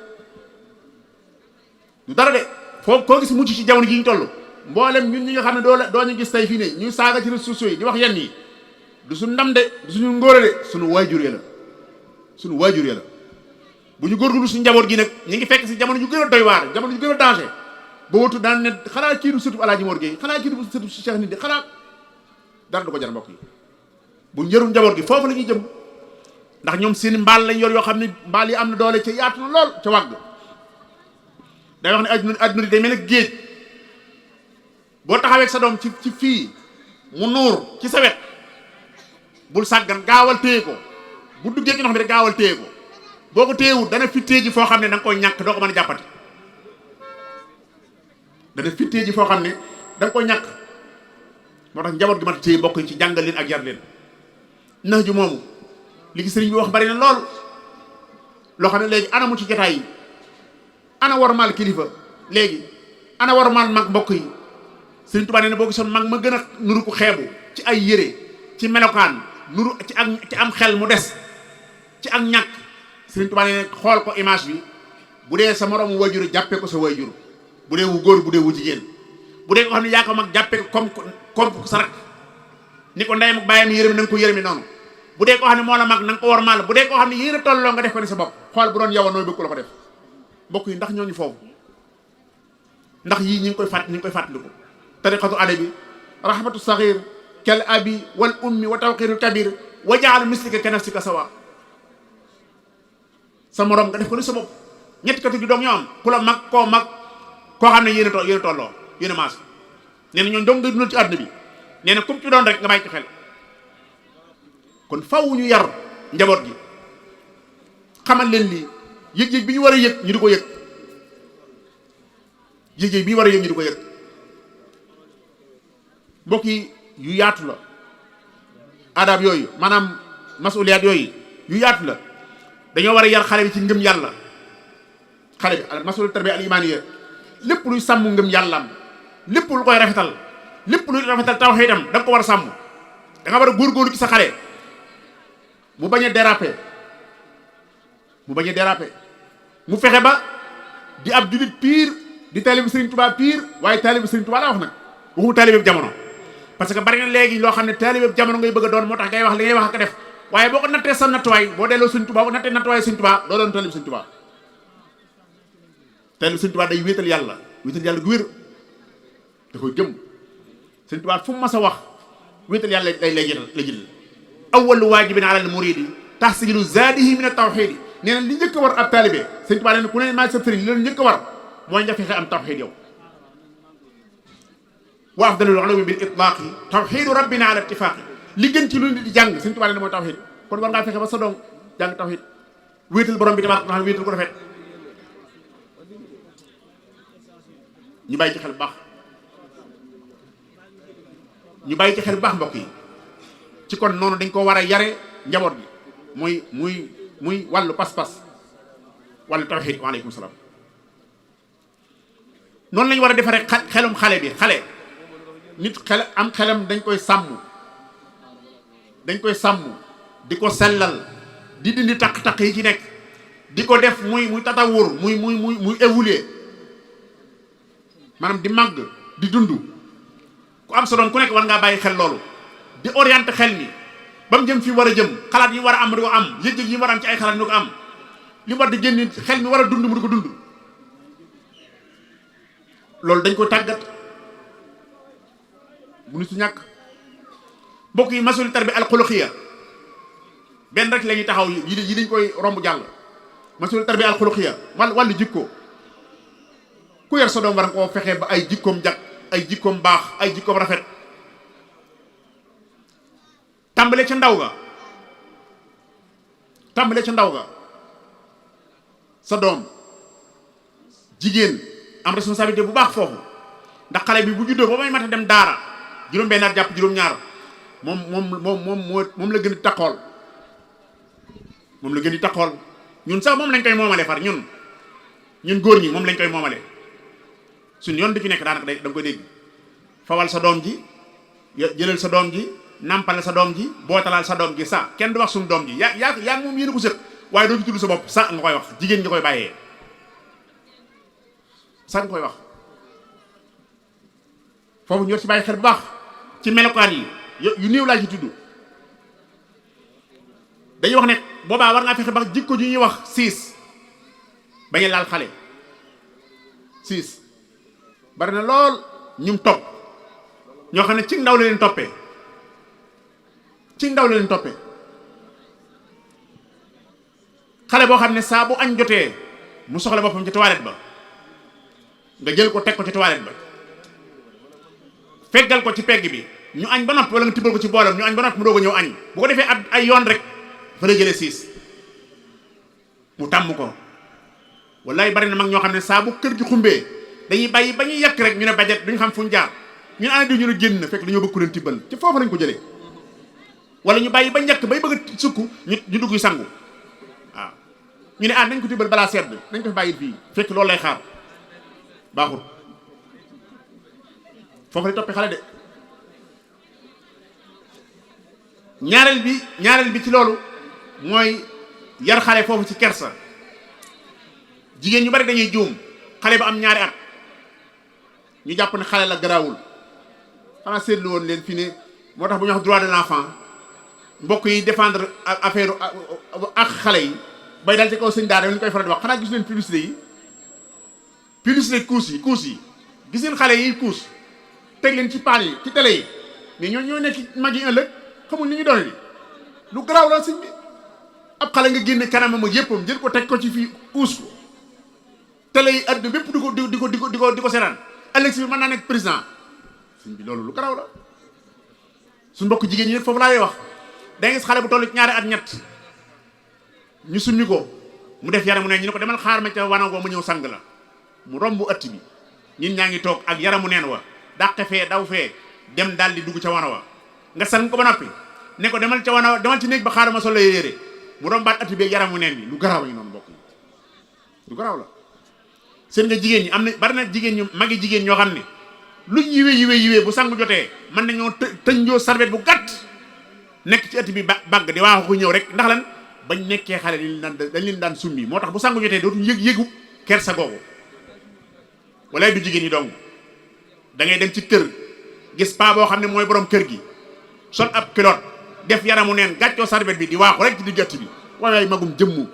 du dara de foofu koo gis mucc ci jamono ji ñu toll mboolem ñun ñi nga xam ne doo ñu gis tey fii ne ñuy saaga ci réseaux sociaux yi di wax yenn yi du suñu ndam de du suñu ngóore de suñu waajur ya la bu ñu góorgóorlu suñu njaboot gi nag ñu ngi fekk si jamono ju gën a doy waar jamono ju gën a danger ba watu daan ne xanaa kii du sëtu Alaaji Mor Gueye xanaa kii du sëtu Cheikh Nit xanaa dara du ko jar mbokk yi bu njërum njaboot gi foofu la ñuy jëm ndax ñoom seen mbaal lañ yor yoo xam ne mbaal yi am na doole ca yaatu na lool ca wàgg day wax ne adduna day mel ne géej boo taxawee sa doom ci fii mu nuur ci sa wet bul sàggan gaawal téye ko bu duggee ci ndox mi rek gaawal téye ko boo ko téyewut dana fittee ji foo xam ne da nga koy ñàkk doo ko mën a jàppati dana fittee ji foo xam ne da nga koy ñàkk moo tax njaboot gi mat téye mbokk yi ci jàngal leen ak yar leen nax ju moomu li gi sëriñ bi wax bari na lool loo xam ne léegi ana mu ci jotaay yi ana war maal kilifa léegi ana war maal mag mbokk yi sëriñ Tuubaa nee na boo gisoon mag ma gën a nuru ko xeebu ci ay yére ci melokaan nuru ci am xel mu des ci ak ñàkk sëriñ Tuubaa nee na xool ko image bi bu dee sa moroomu waajur jàppee ko sa waajur bu dee wu góor bu dee wu jigéen bu dee ko xam ne yaa ko mag jàppee ko comme sa rak ni ko ndeyam ak bàyyam yërëmi na nga ko yërëmi noonu bu dee koo xam ne moo la mag na nga ko war maal bu dee koo xam ne yéen a tolloo nga def ko ni sa bopp xool bu doon yow nooy bëgg ko la ko def mbokk yi ndax ñooñu foofu ndax yii ñi ngi koy fàttaliku tariqatu adabi rahmatu saghir kal abi wal ummi wa tawqirul kabir wa ja'al mislika ka nafsika sawa sa morom nga def ko ni sa bopp ñetti katu gi doog ñoo am ku la mag koo xam ne yéen a tolloo yéen a maas nee na ñooñu doog nga dundal ci àdduna bi nee na kum ci doon rek nga bàyyi ci xel kon faw ñu yar njaboot gi xamal leen lii yëg-yëg bi ñu war a yëg ñu di ko yëg yëg-yëg bi ñu war a yëg ñu di ko yëg mbokk yi yu yaatu la adab yooyu maanaam masuliyaat yooyu yu yaatu la dañoo war a yar xale bi ci ngëm yàlla xale bi al masul tarbiya al imaaniya lépp luy sàmm ngëm yàllaam lépp lu koy rafetal lépp luy rafetal tawhiidam da nga ko war a sàmm da nga war a góorgóorlu ci sa xale mu bañ a déraper mu fexe ba di ab julit pire di taalibe Serigne Touba pire waaye taalibe Serigne Touba laa wax nag waxu taalibe jamono parce que bari na léegi loo xam ne taalibe jamono ngay bëgg a doon moo tax ngay wax li ngay wax ak def waaye boo ko nattee sa nattuwaay boo delloo Serigne Touba boo nattee nattuwaay Serigne Touba doo doon taalibe Serigne Touba taalibe Serigne Touba day wéetal yàlla gu wér da koy gëm Serigne Touba fu mu mas a wax wéetal yàlla lay jël awwalu waajibin ala al muridi tahsilu zaadihi min at tawxiidi nee na li njëkk a war ab taalibe Serigne Touba nee na ku ne maa sa sëriñ li leen njëkk a war mooy nga fexe am tawxiid yow wa afdalul ulumi bil itlaaqi tawxiidu rabbina ala ittifaaqi li gën ci lu nit di jàng Serigne Touba nee na mooy tawxiid kon war ngaa fexe ba sa doom jàng tawxiid wéetal borom bi tabaaraka wa taala wéetal ko rafet ñu bàyyi ci xel bu baax mbokk yi ci kon noonu dañ ko war a yare njaboot gi muy wàllu pas-pas wàllu tawxiid waaleykum salaam noonu lañu war a defaree xelum xale bi nit am xelam dañ koy sàmm di ko sellal di dindi taq-taq yi ci nekk di ko def muy tatawur muy évoluer maanaam di màgg di dund ku am sa doom ku nekk war ngaa bàyyi xel loolu di orienter xel mi ba mu jëm fi war a jëm xalaat yi war a am di ko am yëg-yëg yi war a am ci ay xalaat di ko am li war di génn xel mi war a dund mu di ko dund loolu dañ ko tàggat bu nu si ñàkk mbokk yi masul tarbiya al xuluqiya benn rek la ñuy taxaw yi dañ koy romb jàll masul tarbiya al xuluqiya wàllu jikko ku yar sa doom war nga koo fexe ba ay jikkoom jag ay jikkoom baax ay jikkoom rafet tàmbale ca ndaw ga sa doom jigéen am responsabilité bu baax foofu ndax xale bi bu juddoo ba may mata dem daara juróom-benn at jàpp juróom-ñaar moom la gën a taxool ñun sax moom lañ koy moomale far ñun góor ñi moom lañ koy moomale suñ yoon di ci nekk daanaka da nga koy dégg fawal sa doom ji jëlal sa doom ji nampal sa doom ji bootalal sa doom ji sa kenn du wax suñu doom ji yaa moom yéen a ko sëq waaye doo ci tudd sa bopp sa nga koy wax jigéen nga koy bàyyee sa nga koy wax foofu ñoo ci bàyyi xel bu baax ci melokaan yi yu néew laa ci tudd dañuy wax ne boobaa war ngaa fexe ba jikko ju ñuy wax 6 bañ a laal xale 6 bari na lool ñum topp ñoo xam ne ci ndaw la leen toppee xale boo xam ne saa bu añ jotee mu soxla boppam ci toilette ba nga jël ko teg ko ci toilette ba feggal ko ci pegg bi ñu añ ba noppi wala nga tibbal ko ci boolam ñu añ ba noppi mu doog a ñëw añ bu ko defee ay yoon rek fa la jëlee 6 mu tàmm ko wallaay bari na mag ñoo xam ne saa bu kër gi xumbee dañuy bàyyi ba ñuy yàq rek ñu ne bajet duñ xam fu ñu jaar ñu ne ana di ñu ne génn fekk dañoo bëgg ku leen tibbal ci foofu lañ ko jëlee wala ñu bàyyi ba njëkk bay bëgg a sukk ñu dugg sangu waaw ñu ne nañ ko tibbal balaa sedd nañ ko fi bàyyi fii fekk loolu lay xaar baaxul foofu lay toppee xale de ñaareel bi ci loolu mooy yar xale foofu ci kersa jigéen ñu bari dañuy juum xale ba am 2 at ñu jàpp ne xale la garaawul xanaa seetlu woon leen fii ne moo tax bu ñu wax droit de l'enfant mbokk yi défendre affaire ak xale yi bay dal ci kaw sëñ daara ñu koy faral di wax xanaa gis leen publicité couche yi gis ngeen xale yi couche teg leen ci paan yi ci télé yi mais ñoo nekk mag yi ëllëg xamul ni ñu doon di lu garaaw la sëñ bi ab xale nga génne kanamam ak yëppam jël ko teg ko ci fii couche ko télé yi àdduna bépp di ko seetaan ëllëg si bi mën naa nekk président sëñ bi loolu lu garaaw la suñu mbokk jigéen ñi nag foofu laa lay wax da ngay gis xale bu toll ci ñaari at ñett ñu summi ko mu def yaramu neen ñu ne ko demal xaar ma ca wanagoo ma ñëw sang la mu romb ëtt bi ñin ñaa ngi toog ak yaramu neen wa dàqe fee daw fee dem daal di dugg ca wana wa nga sang ko ba noppi ne ko demal ca wana demal ci néeg ba xaar ma sol la yére mu rombaat ëtt bi yaramu neen bi lu garaaw ñu noonu mbokk yi lu garaaw la. seen nga jigéen ñi am na bari na jigéen ñu magi jigéen ñoo xam ne luñ yiwee bu sangu jotee mën nañoo tënjoo sarbet bu gàtt nekk ci ëtt bi bagg di waaxu ko ñëw rek ndax lan bañ nekkee xale dañ leen daan summi moo tax bu sangu jotee dootuñ yëgu kersa googu wala du jigéen ñi dong da ngay dem ci kër gis paa boo xam ne mooy borom kër gi sol ab kiloot def yaramu neen gàccoo sarbet bi di waaxu rek ci digg ëtt bi waaye magum jëmmu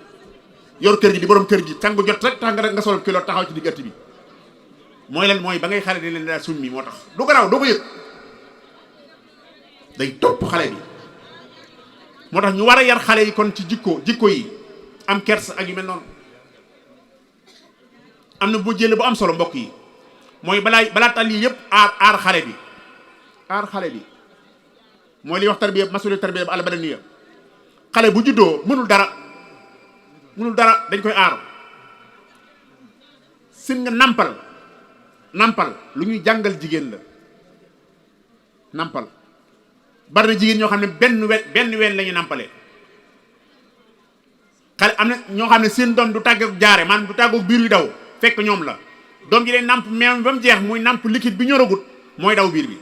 yor kër gi di borom kër gi sangu jot rek tax nga sol kiloot taxaw ci digg ëtt bi mooy lan mooy ba ngay xale di leen daa summi moo tax du garaaw doo ko yëg day topp xale bi moo tax ñu war a yar xale yi kon ci jikko yi am kers ak yu mel noonu am na bu jëlee bu am solo mbokk yi mooy balaa tal yi yëpp aar xale bi mooy li wax tarbiya masuli tarbiya ba albadaniya xale bu juddoo mënul dara dañ koy aar sin nga nampal lu ñuy jàngal jigéen la nampal bari na jigéen ñoo xam ne benn ween la ñuy nampale xale am na ñoo xam ne seen doom du tàggoog jaare maanaam du tàggoog biir yu daw fekk ñoom la doom ji day namp meew ba mu jeex muy namp liquide bi ñoragut mooy daw biir bi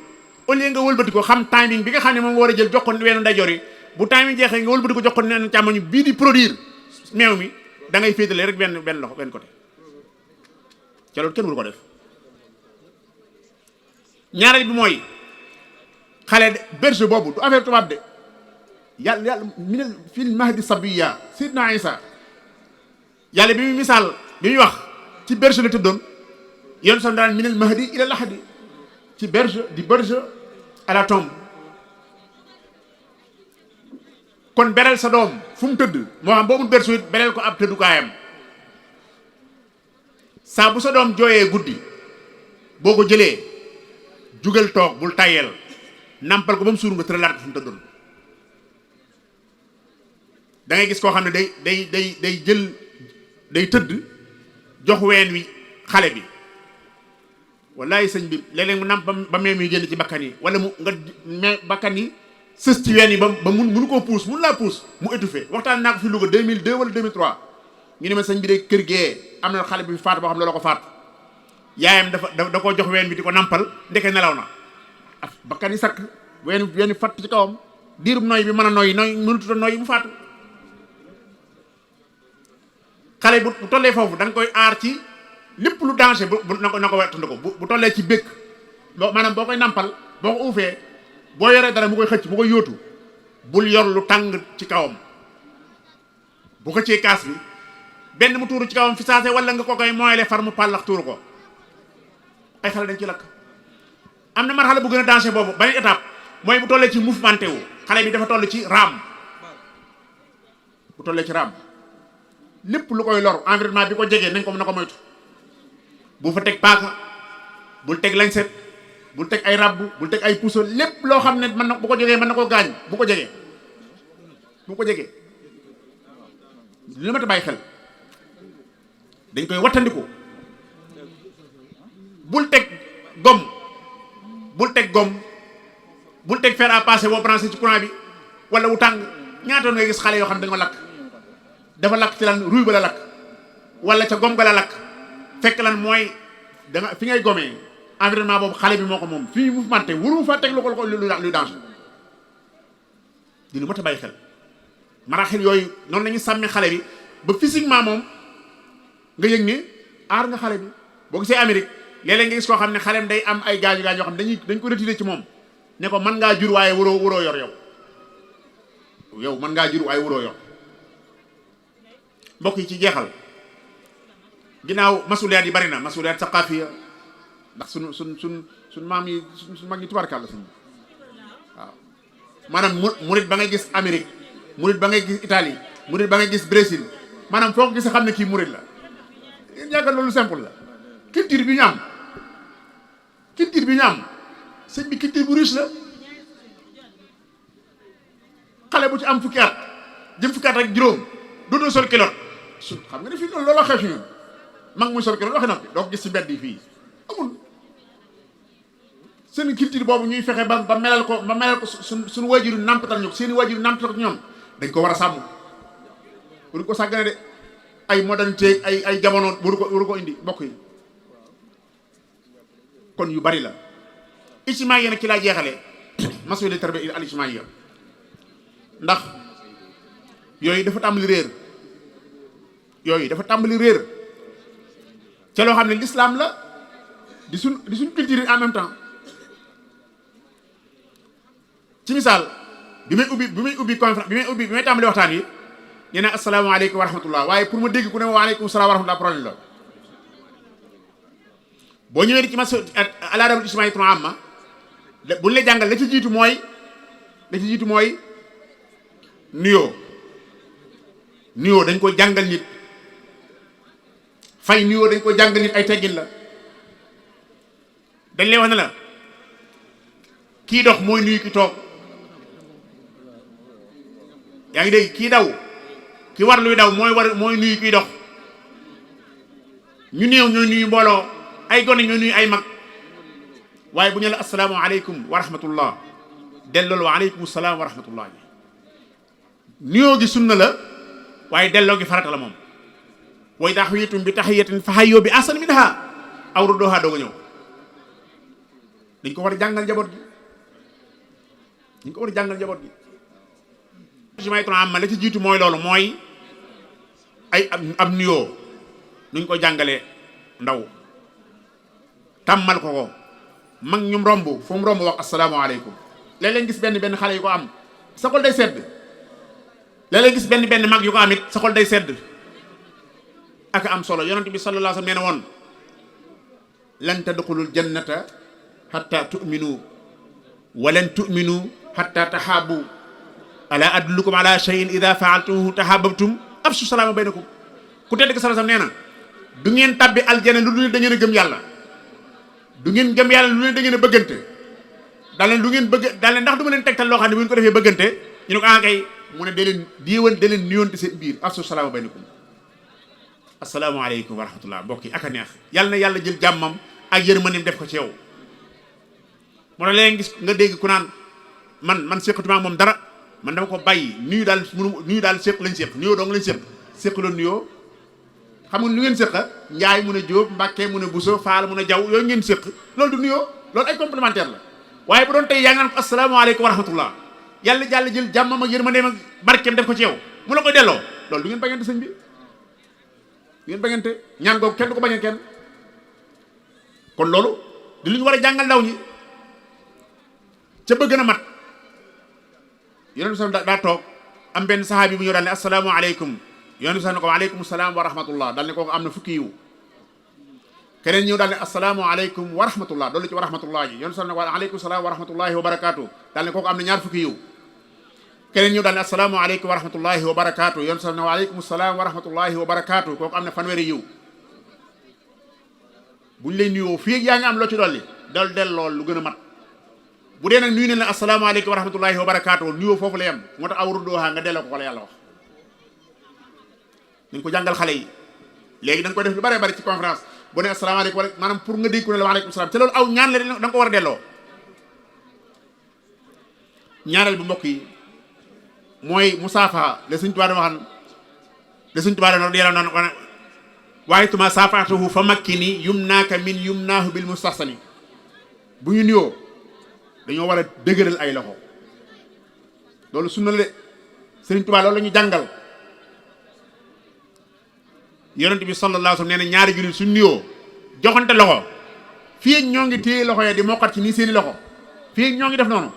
au lieu nga wëlbati ko xam timing bi nga xam ne moom nga war a jël jox ko weenu ndeyjoor yi bu timing jeexee nga wëlbati ko jox ko neen càmmoñ bii di produire meew mi da ngay féetale rek benn loxo benn côté ca loolu kenn wul ko def ñaareel bi mooy xale berger boobu du affaire tubaab de yàlla minel fil mahdi sabiya sidna Isa yàlla bi muy misaal bi muy wax ci berger la tëddoon yoon sam daan minel mahdi ila lahadi ci berger di berger à la tombe kon berel sa doom fu mu tëdd moo xam boobu berger it berel ko ab tëddukaayam saa bu sa doom jooyee guddi boo ko jëlee jugal toog bul tayel nampal ko ba mu suur nga tëralaat ko fu mu tëddoon da ngay gis koo xam ne day tëdd jox ween wi xale bi wallaay sëñ bi léeg-léeg mu namp ba meem yi génn ci bakkan yi wala mu nga bakkan yi sës ci ween yi ba munu koo puus mun laa puus mu étouffé waxtaan naa ko fi Louga 2002 wala 2003 ñu ne ma sëñ bi de kër gee am na xale bi faatu boo xam ne loolu ko faatu yaayam da koo jox ween bi di ko nampal ndeke nelaw na bakkan yi sakk ween fatt ci kawam diirum noy bi mën a noy mënututa noy mu faatu xale bu tollee foofu da nga koy aar ci lépp lu danger na ko wettandi ko bu tollee ci bëkk maanaam boo koy nampal boo ko uufee boo yoree dara mu koy xëcc mu koy yóotu bul yor lu tàng ci kawam bu xëccee kaas bi benn mu tuuru ci kawam fi saase wala nga ko koy mooyale far mu pàllax tuuru ko ay xale dañ ci lakk am na marxala bu gën a danger boobu beneen étape mooy bu tollee ci mouvementé wu xale bi dafa toll ci raam bu tollee ci raam lépp lu koy lor environnement bi ko jegee nañ ko mën a ko moytu bu fa teg paaka bul teg lañset bul teg ay rabbu bul teg ay puso lépp loo xam ne mën na bu ko jegee mën na koo gaañ bu ko jegee li ma ta bàyyi xel dañ koy wattandiku bul teg gomme bul teg fer à passer boo branché ci courant bi wala wu tàng ñaatoon ngay gis xale yoo xam ne dafa lakk ci lan ruy ba la lakk wala ca gom ga la lakk fekk lan mooy danga fi ngay gomee environnement boobu xale bi moo ko moom fii mouvementé wuru fa teg lu danger di lu mat a bàyyi xel maraxil yooyu noonu la ñu sàmmee xale bi ba physiquement moom nga yëg ni aar nga xale bi boo gisee Amérique léeg-léeg nga gis koo xam ne xaleem day am ay gaañu yoo xam ne dañ ko retiré ci moom ne ko mën ngaa jur waaye waroo yor yow mën ngaa jur waaye waroo yor mbokk yi ci jeexal ginnaaw masuliyaat yi bari na masuliyaat saqaafiya ndax suñ maam yi suñ mag ñi tubaarkàlla suñ waaw maanaam murit ba ngay gis Amérique murit ba ngay gis Italie murit ba ngay gis Brésil maanaam foo ko gis xam ne kii murit la yaakaar loolu simple la culture bi ñu am sëñ bi culture bu riche la xale bu ci am fukki at jëm fukki at ak juróom dootoo sol kilot su xam nga ne fii loolu xew fi ñun mag muy sol kilot waxi noppi doo ko gis ci mbedd yi fii amul. seen culture boobu ñuy fexe ba melal ko suñu waajur nàmpatal ñu seen i waajur nàmpatal ko ñoom dañ ko war a sàmm waru ko sàggane de ay modernité ay jamono waru ko indi mbokk yi kon yu bari la. ijtimaa yi nag ci laa jeexale masuuli tarbiya al ijtimaaiya ndax yooyu dafa tàmbali réer ca loo xam ne l'islam la di suñ culture en même temps. ci misaal bi may ubbi conférence bi may tàmbali waxtaan yi ñu ne asalaamaaleykum wa rahmatullah waaye pour ma dégg ku ne waaleykum salaam wa rahmatullah problème la boo ñëwee di ci mas al-aadabul ijtimaa'iyyatul aamma buñ la jàngal la ci jiitu mooy nuyoo dañ ko jàngal nit fay nuyoo dañ ko jàngal nit ay teggin la dañ lay wax ne la kii dox mooy nuyu ki toog yaa ngi dégg kii daw ki war luy daw mooy nuyu kiy dox ñu néew ñooy nuyu mbooloo ay gone ñooy nuyu ay mag waaye bu ñu la assalaamu aleykum wa rahmatullah delloo wa aleykum salaam wa rahmatullah nuyoo gi sunna la waaye delloo gi farata la moom wa idaa huyyitum bi tahiyyatin fa hayyuu bi ahsana minhaa aw rudduuhaa dooga ñëw dañ ko war a jàngal njaboot gi ijtimaa'iyyatul aamma la ci jiitu mooy loolu mooy ay ab nuyoo nuñ ko jàngalee ndaw tàmmal ko mag ñum romb fu mu romb wax asalaamaaleykum léeg-léeg gis benn xale yu ko am sa xol day sedd léeg-léeg gis benn mag yu ko am it sa xol day sedd ak am solo yonent bi sallallahu alayhi wa sallam nee na woon lan tadxulul jannata hatta tu'minu wa lan tu'minu hatta tahabbu ala adullukum ala shay'in idha fa'altumuhu tahabbtum afshu salaama baynakum ku tedd ki sallallahu alayhi wa sallam nee na du ngeen tabbi aljana lu dul da ngeen a gëm yàlla du ngeen gëm yàlla lu leen da ngeen a bëggante daal leen du ngeen bëgg daal leen ndax du ma leen tegtal loo xam ne bu ngeen ko defee bëggante ñu ne ko kay mu ne da leen nuyoonte seen biir afshu salaama baynakum asalaamaaleykum wa rahmatullah mbokk yi ak a neex yàlla na yàlla jël jàmmam ak yërmandeem def ko ci yow moo tax léegi gis nga dégg ku naan man séqatuma ak moom dara man dama ko bàyyi nuyu daal séq lañ séq nuyoo dong lañ séq loon nuyoo xam nga lu ngeen séq njaay mun a jóob mbàkke mun a buso faal mun a jaw yooyu ngeen séq loolu du nuyoo loolu ay complémentaire la waaye bu doon tey yaa ngi naan ko asalaamaaleykum wa rahmatullah yàlla jël jàmmam ak yërmandeem ak barkeem def ko ci yow mu la koy delloo loolu du ngeen bañante sëñ bi du ngeen bañante ñaan googu kenn du ko bañee kenn kon loolu di lu ñu war a jàngal ndaw ñi ca bëgg na mat yonent bi sax daa toog am benn saxaabi bu ñëw daal ne asalaamaaleykum yonent bi sax ne ko waaleykum salaam wa rahmatullah daal ne kooku am na fukki yiw keneen ñëw daal ne asalaamaaleykum wa rahmatullah doolu ci wa rahmatullah ji yonent bi sax ne ko waaleykum salaam wa rahmatullahi wa barakaatu daal ne kooku am na ñaar fukki yiw keneen ñëw daal ne asalaamaaleykum wa rahmatullahi wa barakaatu yonent bi sax ne waaleykum salaam wa rahmatullahi wa barakaatu kooku am na fanweeri yiw buñ lay nuyoo fii yaa ngi am loo ci dolli del lool lu gën a mat bu dee nag nuyu ne la asalaamaaleykum wa rahmatullahi wa barakaatu nuyoo foofu la yem moo tax awru doohaa nga delloo ko la yàlla wax dañ ko jàngal xale yi léegi dañ ko def lu bare bari ci conférence bu ne asalaamaaleykum wala maanaam pour nga dégg ko ne la waaleykum salaam te loolu aw ñaan la da nga ko war a delloo ñaareel bu mbokk yi mooy musaafa la Sëñ Tuubaa waxan la Sëñ Tuubaa doon yàlla naan waaye tuma saafaatuhu fa makkini yumnaaka min yumnaahu bil mustahsani bu ñu nuyoo dañoo war a dëgëral ay loxo loolu sunna la de Sëriñ Tuubaa loolu la ñu jàngal yonent bi sallallahu alayhi wa sallam nee na ñaari jullit suñ nuyoo joxante loxo fii ñoo ngi téye loxo ya di mokkat ci nii seeni loxo fii ñoo ngi def noonu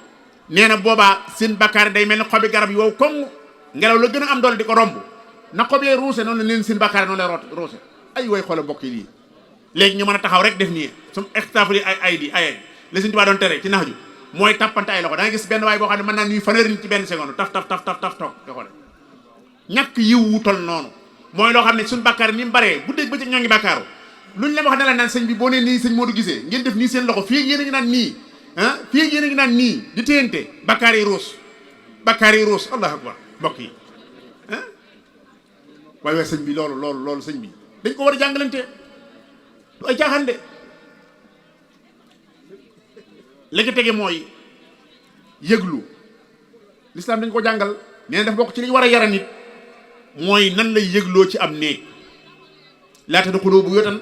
nee na boobaa seen bakkaar day mel ni xobi garab yi wow koŋ ngelaw la gën a am doole di ko romb na xob yee ruuse noonu la leen seen bakkaar noonu lay ruuse ay way xoole mbokk yi lii léegi ñu mën a taxaw rek def nii sum extafli ay la Sëriñ Tuubaa doon tere ci nax ju mooy tappante ay loxo da nga gis benn waay boo xam ne mën naa nuyu fanweeri nit ci benn seconde taf toog nga xoole ñàkk yiw wutal noonu mooy loo xam ne suñ bàkkaar ni mu baree bu dégg ba ci ñoo ngi bàkkaaru luñ la wax ne la naan sëñ bi boo nee nii sëñ Modou gisee ngeen def nii seen loxo fii yéen a ngi naan nii fii yéen a ngi naan nii di téyante bàkkaar yi ruus bakkaar yi ruus allahu akbar mbokk yi ah waaye waaye sëñ bi loolu sëñ bi dañ ko war a jàngalante du ay caaxaan de léegi tege mooy yëglu lislaam dañ ko jàngal nee na dafa bokk ci li ñu war a yara nit mooy nan lay yëgloo ci am néeg laa tadxuluu buyuutan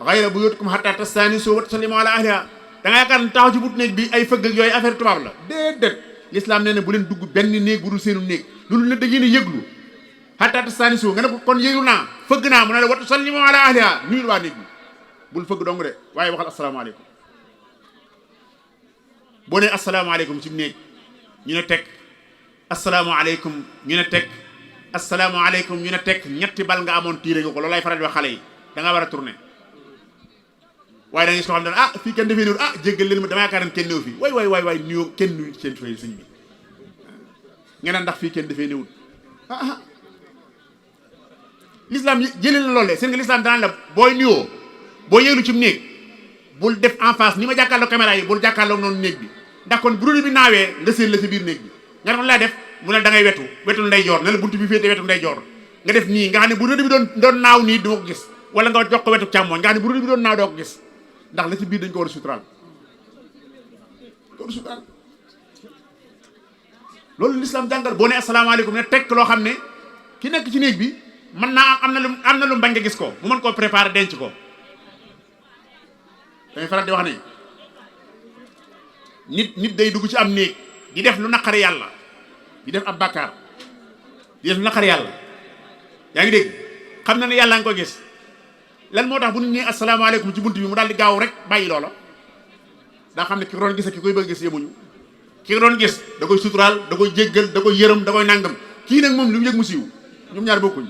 ghayra buyuutikum hattaa tasta'nisuu wa tusallimuu alaa ahlihaa da nga yaakaar ne taxaw ci but néeg bi ay fëgg ak yooyu affaire tubaab la déedéet lislaam nee na bu leen dugg benn néeg bu dul seenu néeg loolu ne da ngeen a yëglu hattaa tasta'nisuu nga ne ko kon yëglu naa fëgg naa mu ne la wa tusallimuu alaa ahlihaa nuyul waa néeg bi bul fëgg dong de waaye waxal asalaamaaleykum boo nee asalaamaaleykum ci néeg ñu ne teg asalaamaaleykum ñu ne teg asalaamaaleykum ñu ne teg ñetti bal nga amoon tiire nga ko loolu lay faral di wax xale yi da nga war a tourner waaye da ngay soo xam ne ah fii kenn defee néew jéggal leen ma dama yaakaar ne kenn néew fii waay nuyoo kenn nuyu seen fay sëñ bi nga naan ndax fii kenn defee néewul l'islam jëlee la loolee seen nga l'islam danaan la booy nuyoo boo yéelu ci néeg bul def en face ni ma jàkkaarloo caméra yi bul jàkkaarloo noonu néeg bi ndax kon bu bi naawee nga séen la ci biir néeg bi nga def laa def mu ne da ngay wetul ndeyjoor ne la buntu bi féete wetu ndeyjoor nga def nii nga xam ne bu rëdd bi doon naaw nii doo ko gis wala nga jox ko wetu càmmooñ nga xam ne bu rëdd bi doon naaw doo ko gis ndax la ci biir dañ ko war a suturaal loolu l'islam jàngal boo ne asalaamaaleykum ne tekk loo xam ne ki nekk ci néeg bi mën naa am na lu bañ nga gis ko mu mën koo préparer denc ko damay faral di wax ne nit day dugg ci am néeg di def lu naqari yàlla di def ab bàkkaar di def lu naqari yàlla yaa ngi dégg xam na ne yàlla nga ko gis lan moo tax bu nit ñi asalaamaaleykum ci bunt bi mu daal di gaaw rek bàyyi loola daa xam ne ki ko doon gis ak ki koy bëgg gis yemuñu ki ko doon gis da koy suturaal da koy jéggal da koy yërëm da koy nangam kii nag moom lu mu yëg mu siiw ñoom ñaar bokkuñ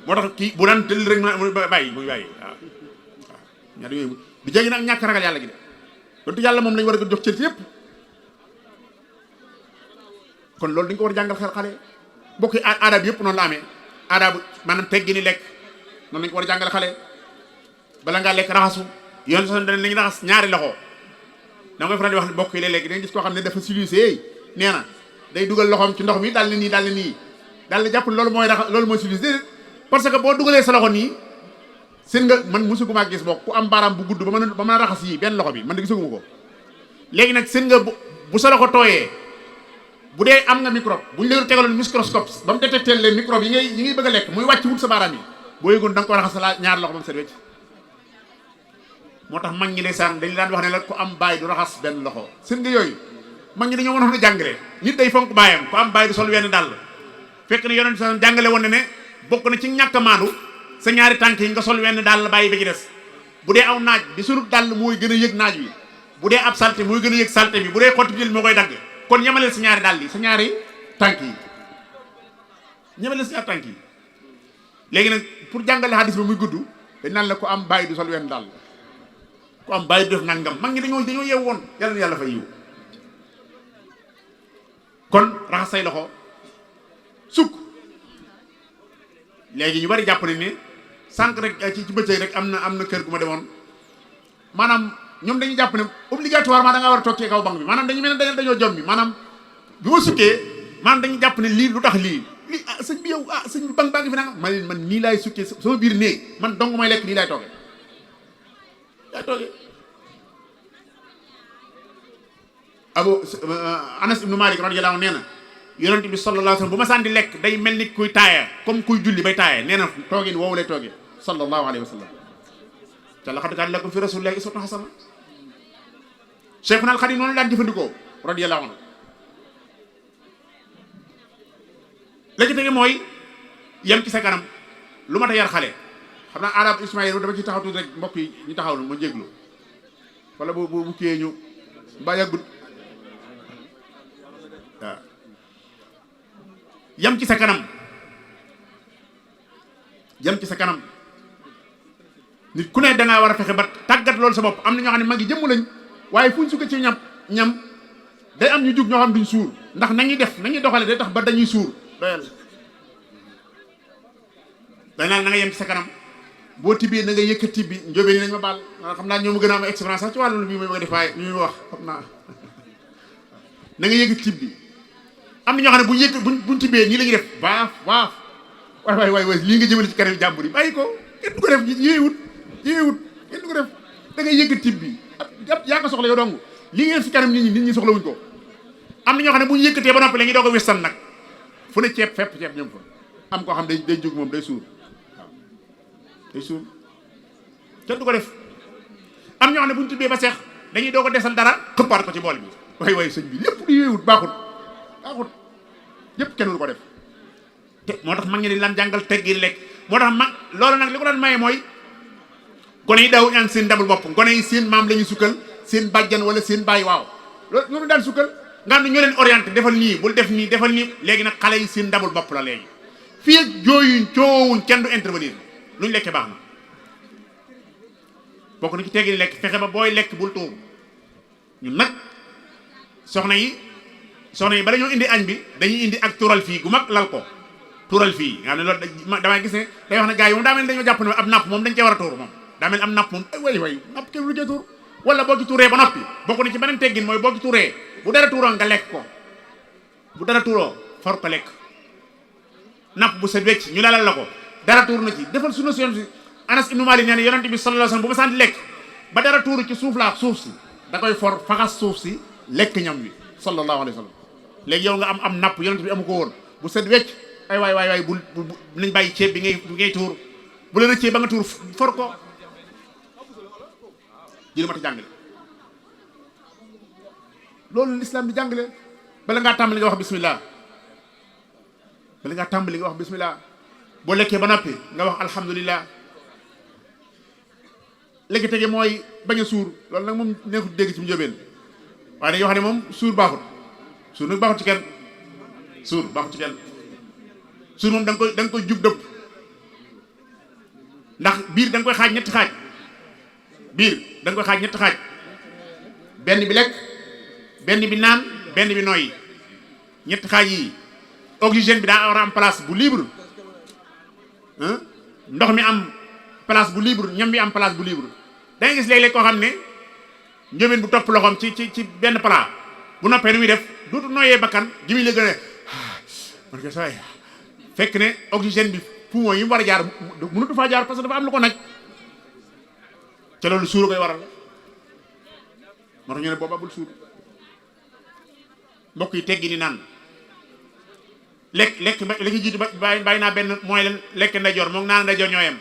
moo tax kii bu daan tëll rek mu bàyyi muy bàyyi waaw ñaar yooyu du jéggi nag ñàkk ragal yàlla gi de donte yàlla moom lañ war a jox cër ci yëpp kon loolu dañ ko war a jàngal xale bokki aadaab yëpp noonu la amee aadaabu maanaam teggi ni lekk noonu lañ ko war a jàngal xale bala ngaa lekk raxasu yoon sax dana lañu raxas ñaari loxo da ngay faral di wax ne bokk yi léeg-léeg dañ gis koo xam ne dafa civilisé nee na day dugal loxoom ci ndox mi daal ni nii daal di jàpp loolu mooy civilisé parce que boo dugalee sa loxo nii seen nga man mosuguma gis bokk ku am baaraam bu gudd ba mën a raxas yi benn loxo bi man de gisaguma ko léegi nag seen nga bu sa loxo tooyee bu dee am nga microbe bu ñu leen tegaloon microscope ba mu détecté les microbes yi ngay bëgg a lekk muy wàcc wut sa baaraam yi boo yëgoon da nga ko raxas la ñaar loxo ba mu set wecc moo tax mag ñi ndeysaan dañu daan wax ne la ku am baay du raxas benn loxo seen nga yooyu mag ñi dañoo mënoon a jàngale nit day fonk baayam ku am baay du sol wenn dàll fekk ne yonent sa jàngale woon ne bokk na ci ñàkk a maandu sa ñaari tànk yi nga sol wenn dàll bàyyi ba ci des bu dee aw naaj bi sunu dàll mooy gën a yëg naaj wi bu dee ab salte mooy gën a yëg salte bi bu dee xotti jël moo koy dagg kon ñemaleel sa ñaari dàll yi sa ñaari tànk yi ñemaleel sa ñaari tànk yi léegi nag pour jàngale hadis ba muy gudd dañ naan la ko am baay du sol wenn dàll ku am baay du def nangam mag ñi dañoo yeew woon yàlla na yàlla fay yiw kon raxas say loxo sukk léegi ñu bari jàpp nañ ne sànq rek ci bëccëg rek am na kër gu ma demoon maanaam ñoom dañuy jàpp ne obligatoirement da ngaa war a toog ci kaw banc bi maanaam dañu mel ne dañoo jom bi maanaam bi ma sukkee maanaam dañuy jàpp ne lii lu tax lii sëñ bi yow sëñ bi banc baa ngi fi nanga man nii laay sukkee sama biir néeg man dong may lekk nii laay toogee Anas ibnu Malik radiyallahu anhu nee na yonent bi sallallahu alayhi wasallam bu ma sànni lekk day mel ni kuy taaya comme kuy julli bay taaya nee na toogin woowu lay toogee sallallahu alayhi wa sallam te laqad kaana lakum fi rasulillahi uswatun hasana Cheikhuna al Khadim noonu daan jëfandikoo radiyallahu anhu la ci tege mooy yem ci sa kanam lu ma ta yar xale xam naa arab Ismaïl dama ci taxaw tuuti rek mbokk yi ñu taxaw ma jéglu wala bu kiyee ñu mbaa yàggut waaw yam ci sa kanam nit ku ne dangaa war a fexe ba tàggat loolu sa bopp am na ñoo xam ne mag yi jëmm lañ waaye fu ñu sukk ci ñam day am ñu jug ñoo xam duñ suur ndax nañuy doxale day tax ba dañuy suur doyal dañ naan na nga yem ci sa kanam boo tibbee na nga yëkkat tibbi njóobee ni nañ ma baal xam naa ñoo ma gën a am expérience sax ci wàllu bii may bëgg a def waaye ñu muy wax xam naa na nga yëkkat tibbi am na ñoo xam ne bu yëg buñ tibbee nii la ñuy def waaf waay lii nga jëmale ci kanam jàmbur yi bàyyi ko kenn du ko def yéewut kenn du ko def da ngay yëgg tib bi yaa ko soxla yow dong lii nga def ci kanam nit ñi soxla wuñ ko. am na ñoo xam ne bu ñu yëkkatee ba noppi la ñuy doog a westan nag fu ne ceeb ñoom fa am koo xam day jóg moom day suur waaw day suur kenn du ko def. am ñoo xam ne bu ñu tibbee ba seex dañuy doog a desal dara xëppaat ko ci bool bi waay sëñ bi lépp di yéewut baaxut yëpp kenn du ko def te moo tax mag ñi dañ laan jàngal teggi lekk moo tax mag loolu nag li ko daan maye mooy gone yi daaw ñaan seen ndabul bopp gone yi seen maam la ñuy sukkal seen bàjjan wala seen bàyyi waaw loolu ñoo daan sukkal nga xam ne ñoo leen orienté defal nii bul def nii defal nii léegi nag xale yi seen ndabul bopp la léegi fii ak jooyuñ coowuñ kenn du intervenir luñ lekkee baax na bokk na ci teggi lekk fexe ba booy lekk bul tuur ñun nag soxna yi bala ñoo indi añ bi dañuy indi ak tuural fii gu mag lal ko tuural fii nga xam ne loolu damay gis ne day wax ne gars yi moom daa mel ne dañoo jàpp ne ab napp moom dañ cee war a tuur moom daa mel am napp moom way napp kenn lu cee tuur wala boo ci tuuree ba noppi bokk na ci beneen teggin mooy boo ci tuuree bu dara tuuroo nga lekk ko bu dara tuuroo far ko lekk napp bu set wecc ñu lalal la ko dara tuur na ci defal sunna si yoon si Anas ibnu Malik nee na yonent bi sallallahu alayhi wasallam bu ma sant lekk ba dara tuuru ci suuf laa suuf si da koy for faxas suuf si lekk ñam wi sallallahu alayhi wasallam léegi yow nga am napp yonent bi amu ko woon bu set wecc ay waay bu nañ bàyyi ceeb bi ngay tuur bu la rëccee ba nga tuur for ko jël ma ta jàngale loolu l'islam di jàngale bala ngaa tàmbali nga wax bismillah boo lekkee ba noppi nga wax alhamdulillah léegi tege mooy bañ a suur loolu nag moom neexut dégg ci mu jóbeen waaye dañuy wax ne moom suur baaxut nag baaxut ci kenn suur moom da nga koy jub dëpp ndax biir da nga koy xaaj ñetti xaaj benn bi lekk benn bi naan benn bi nooyi ñetti xaaj yi oxygène bi daa war a am place bu libre ndox mi am place bu libre ñam bi am place bu libre da ngay gis léeg-léeg koo xam ne njóobeen bu topp loxoom ci benn plat bu noppee nu muy def dootu nooyee bakkan gi muy la gën a man ko say fekk ne oxygène bi poumon yi mu war a jaar mënutu faa jaar parce que dafa am lu ko naj ca loolu suur koy waral moo tax ñu ne booba bul suur mbokk yi teggi ni naan lekk la ci jiitu bàyyi naa benn mooy leen lekk ndeyjoor moom naan ndeyjoor ñooyam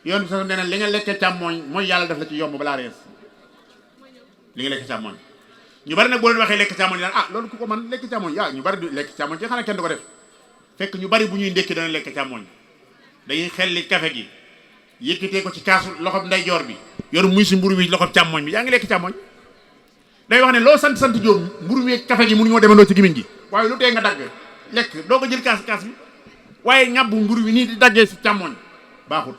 yoon bi sax nee na li nga lekkee càmmooñ mooy yàlla def la ci yomb balaa rees li nga lekk càmmooñ ñu bari nag boo leen waxee lekk càmmooñ daan loolu ku ko man lekk càmmooñ ñu bari du lekk càmmooñ ci xanaa kenn du ko def fekk ñu bari bu ñuy ndékki dana lekk càmmooñ dañuy xelli café gi yëkkatee ko ci kaasu loxob ndeyjoor bi yor muy si mburu wi loxob càmmooñ bi yaa ngi lekk càmmooñ day wax ne loo sant jóob mburu wi café gi mënuñoo demandoo ci gimiñ gi waaye lu tee nga dagg lekk doo ko jël kaas bi waaye ñàbbu mburu wi nii di daggee si càmmooñ baaxut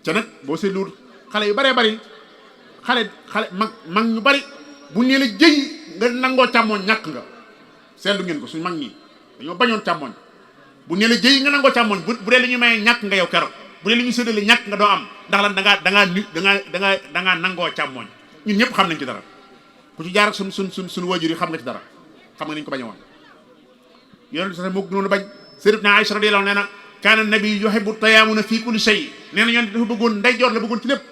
ca nag boo seetluwul xale yu baree bari xale mag ñu bari bu nee la jëy nga nangoo càmmooñ ñàkk nga seetlu ngeen ko suñ mag ñi dañoo bañoon càmmooñ bu nee la jëy nga nangoo càmmooñ bu dee li ñu mayee ñàkk nga yow keroog bu dee li ñu séddale ñàkk nga doo am ndax lan da ngaa nangoo càmmooñ ñun ñëpp xam nañ ci dara ku ci jaar ak suñu waajur yi xam nga ci dara xam nga nañ ko bañ a woon yonent bi sax moo gënoon a bañ sayyidatuna Aïcha radiyallahu anha nee na kaana nabi yuhibbu tayaamuna fii kulli shay nee na yonent dafa bëggoon ndeyjoor la bëggoon ci lépp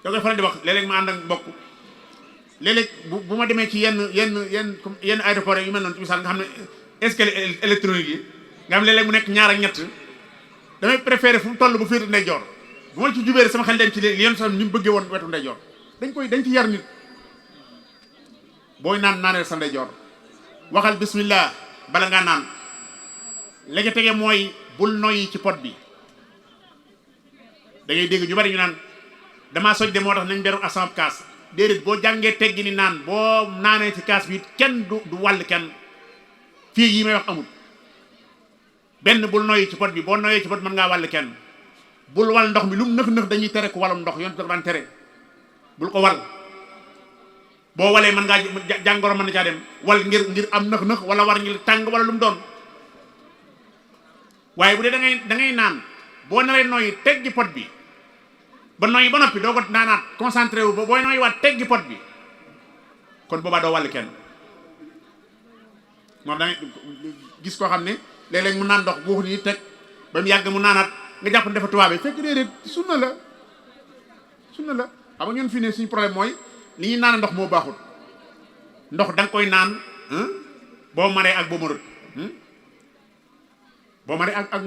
da koy faral di wax léeg-léeg ma ànd ak mbokk léeg-léeg bu ma demee ci yenn aéroport yu mel noonu ci misaal nga xam ne escalier électronique yi nga xam léeg-léeg mu nekk ñaar ak ñett damay préféré fu mu toll bu féete ndeyjoor bu ma ci jubéere sama xel dem ci li yenn sax ni mu bëggee woon wetu ndeyjoor dañ ci yar nit booy naaneel sa ndeyjoor waxal bismillah bala ngaa naan la ca tege mooy bul noyyi ci pot bi da ngay dégg ñu bari ñu naan damaa soj de moo tax nañ beru asam kaas déedéet boo jàngee teggi ni naan boo naanee ci kaas bi kenn du wàll kenn fii yi may wax amul benn bul noyyi ci pot bi boo noyyee ci pot mën ngaa wàll kenn bul wal ndox mi lu mu nëx dañuy tere ko walum ndox yoon daan tere bul ko wal boo walee mën ngaa jàngoro mën na caa dem wal ngir am nëx wala war ngir tàng wala lu mu doon waaye bu dee da ngay naan boo naree noyyi teggi pot bi ba noyyi ba noppi doo ko naanaat concentré wu ba booy noyyi waat teggi pot bi kon boobaa doo wàll kenn. moom da ngay gis koo xam ne léeg-léeg mu naan ndox guux nii teg ba mu yàgg mu naanaat nga jàpp ne dafa tubaabee fekk déedéet sunna la xam nga ñun fii ne suñu problème mooy li ñuy naan ndox moo baaxul. ndox da nga koy naan boo maree ak boo marut boo maree ak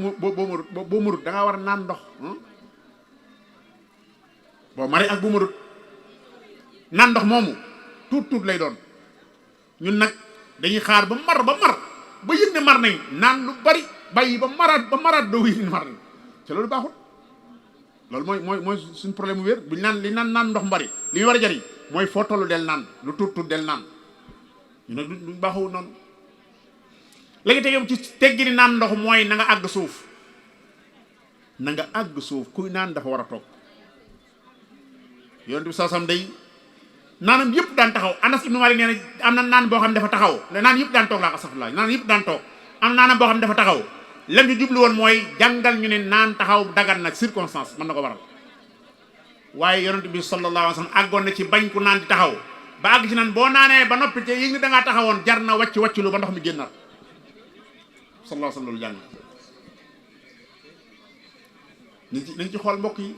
boo marut da ngaa war a naan ndox boo maree ak boo marut naan ndox moomu tuut lay doon. ñun nag dañuy xaar ba mar ba yëg ne mar nañ naan lu bari bàyyi ba maraat doo yëg ne mar nañ te loolu baaxul. loolu mooy suñ problème mu wér buñ naan li naan ndox mbari li ñu war a jariñ mooy foo tollu del naan lu tuut del naan. ñu ne duñ baaxul noonu léegi te yow ci teggi ni naan ndox mooy na nga àgg suuf kuy naan dafa war a toog. yonent bi saasam day naanam yëpp daan taxaw. Anas ibnu Malik nee na am na naan boo xam ne dafa taxaw naan yëpp daan toog laa ko safla naan yëpp daan toog am naanam boo xam ne dafa taxaw lam ñu jublu woon mooy jàngal ñu ne naan taxaw dagan nag circonstance mën na ko waral. waaye yonent bi sallallahu alayhi wa sallam àggoon na ci bañ ku naan di taxaw ba àgg ci naan boo naanee ba noppi te yëg ni dangaa taxawoon jar na wàcc lu ba ndox mi génnaat sallallahu alayhi wa sallam loolu jàng nañ ci xool mbokk yi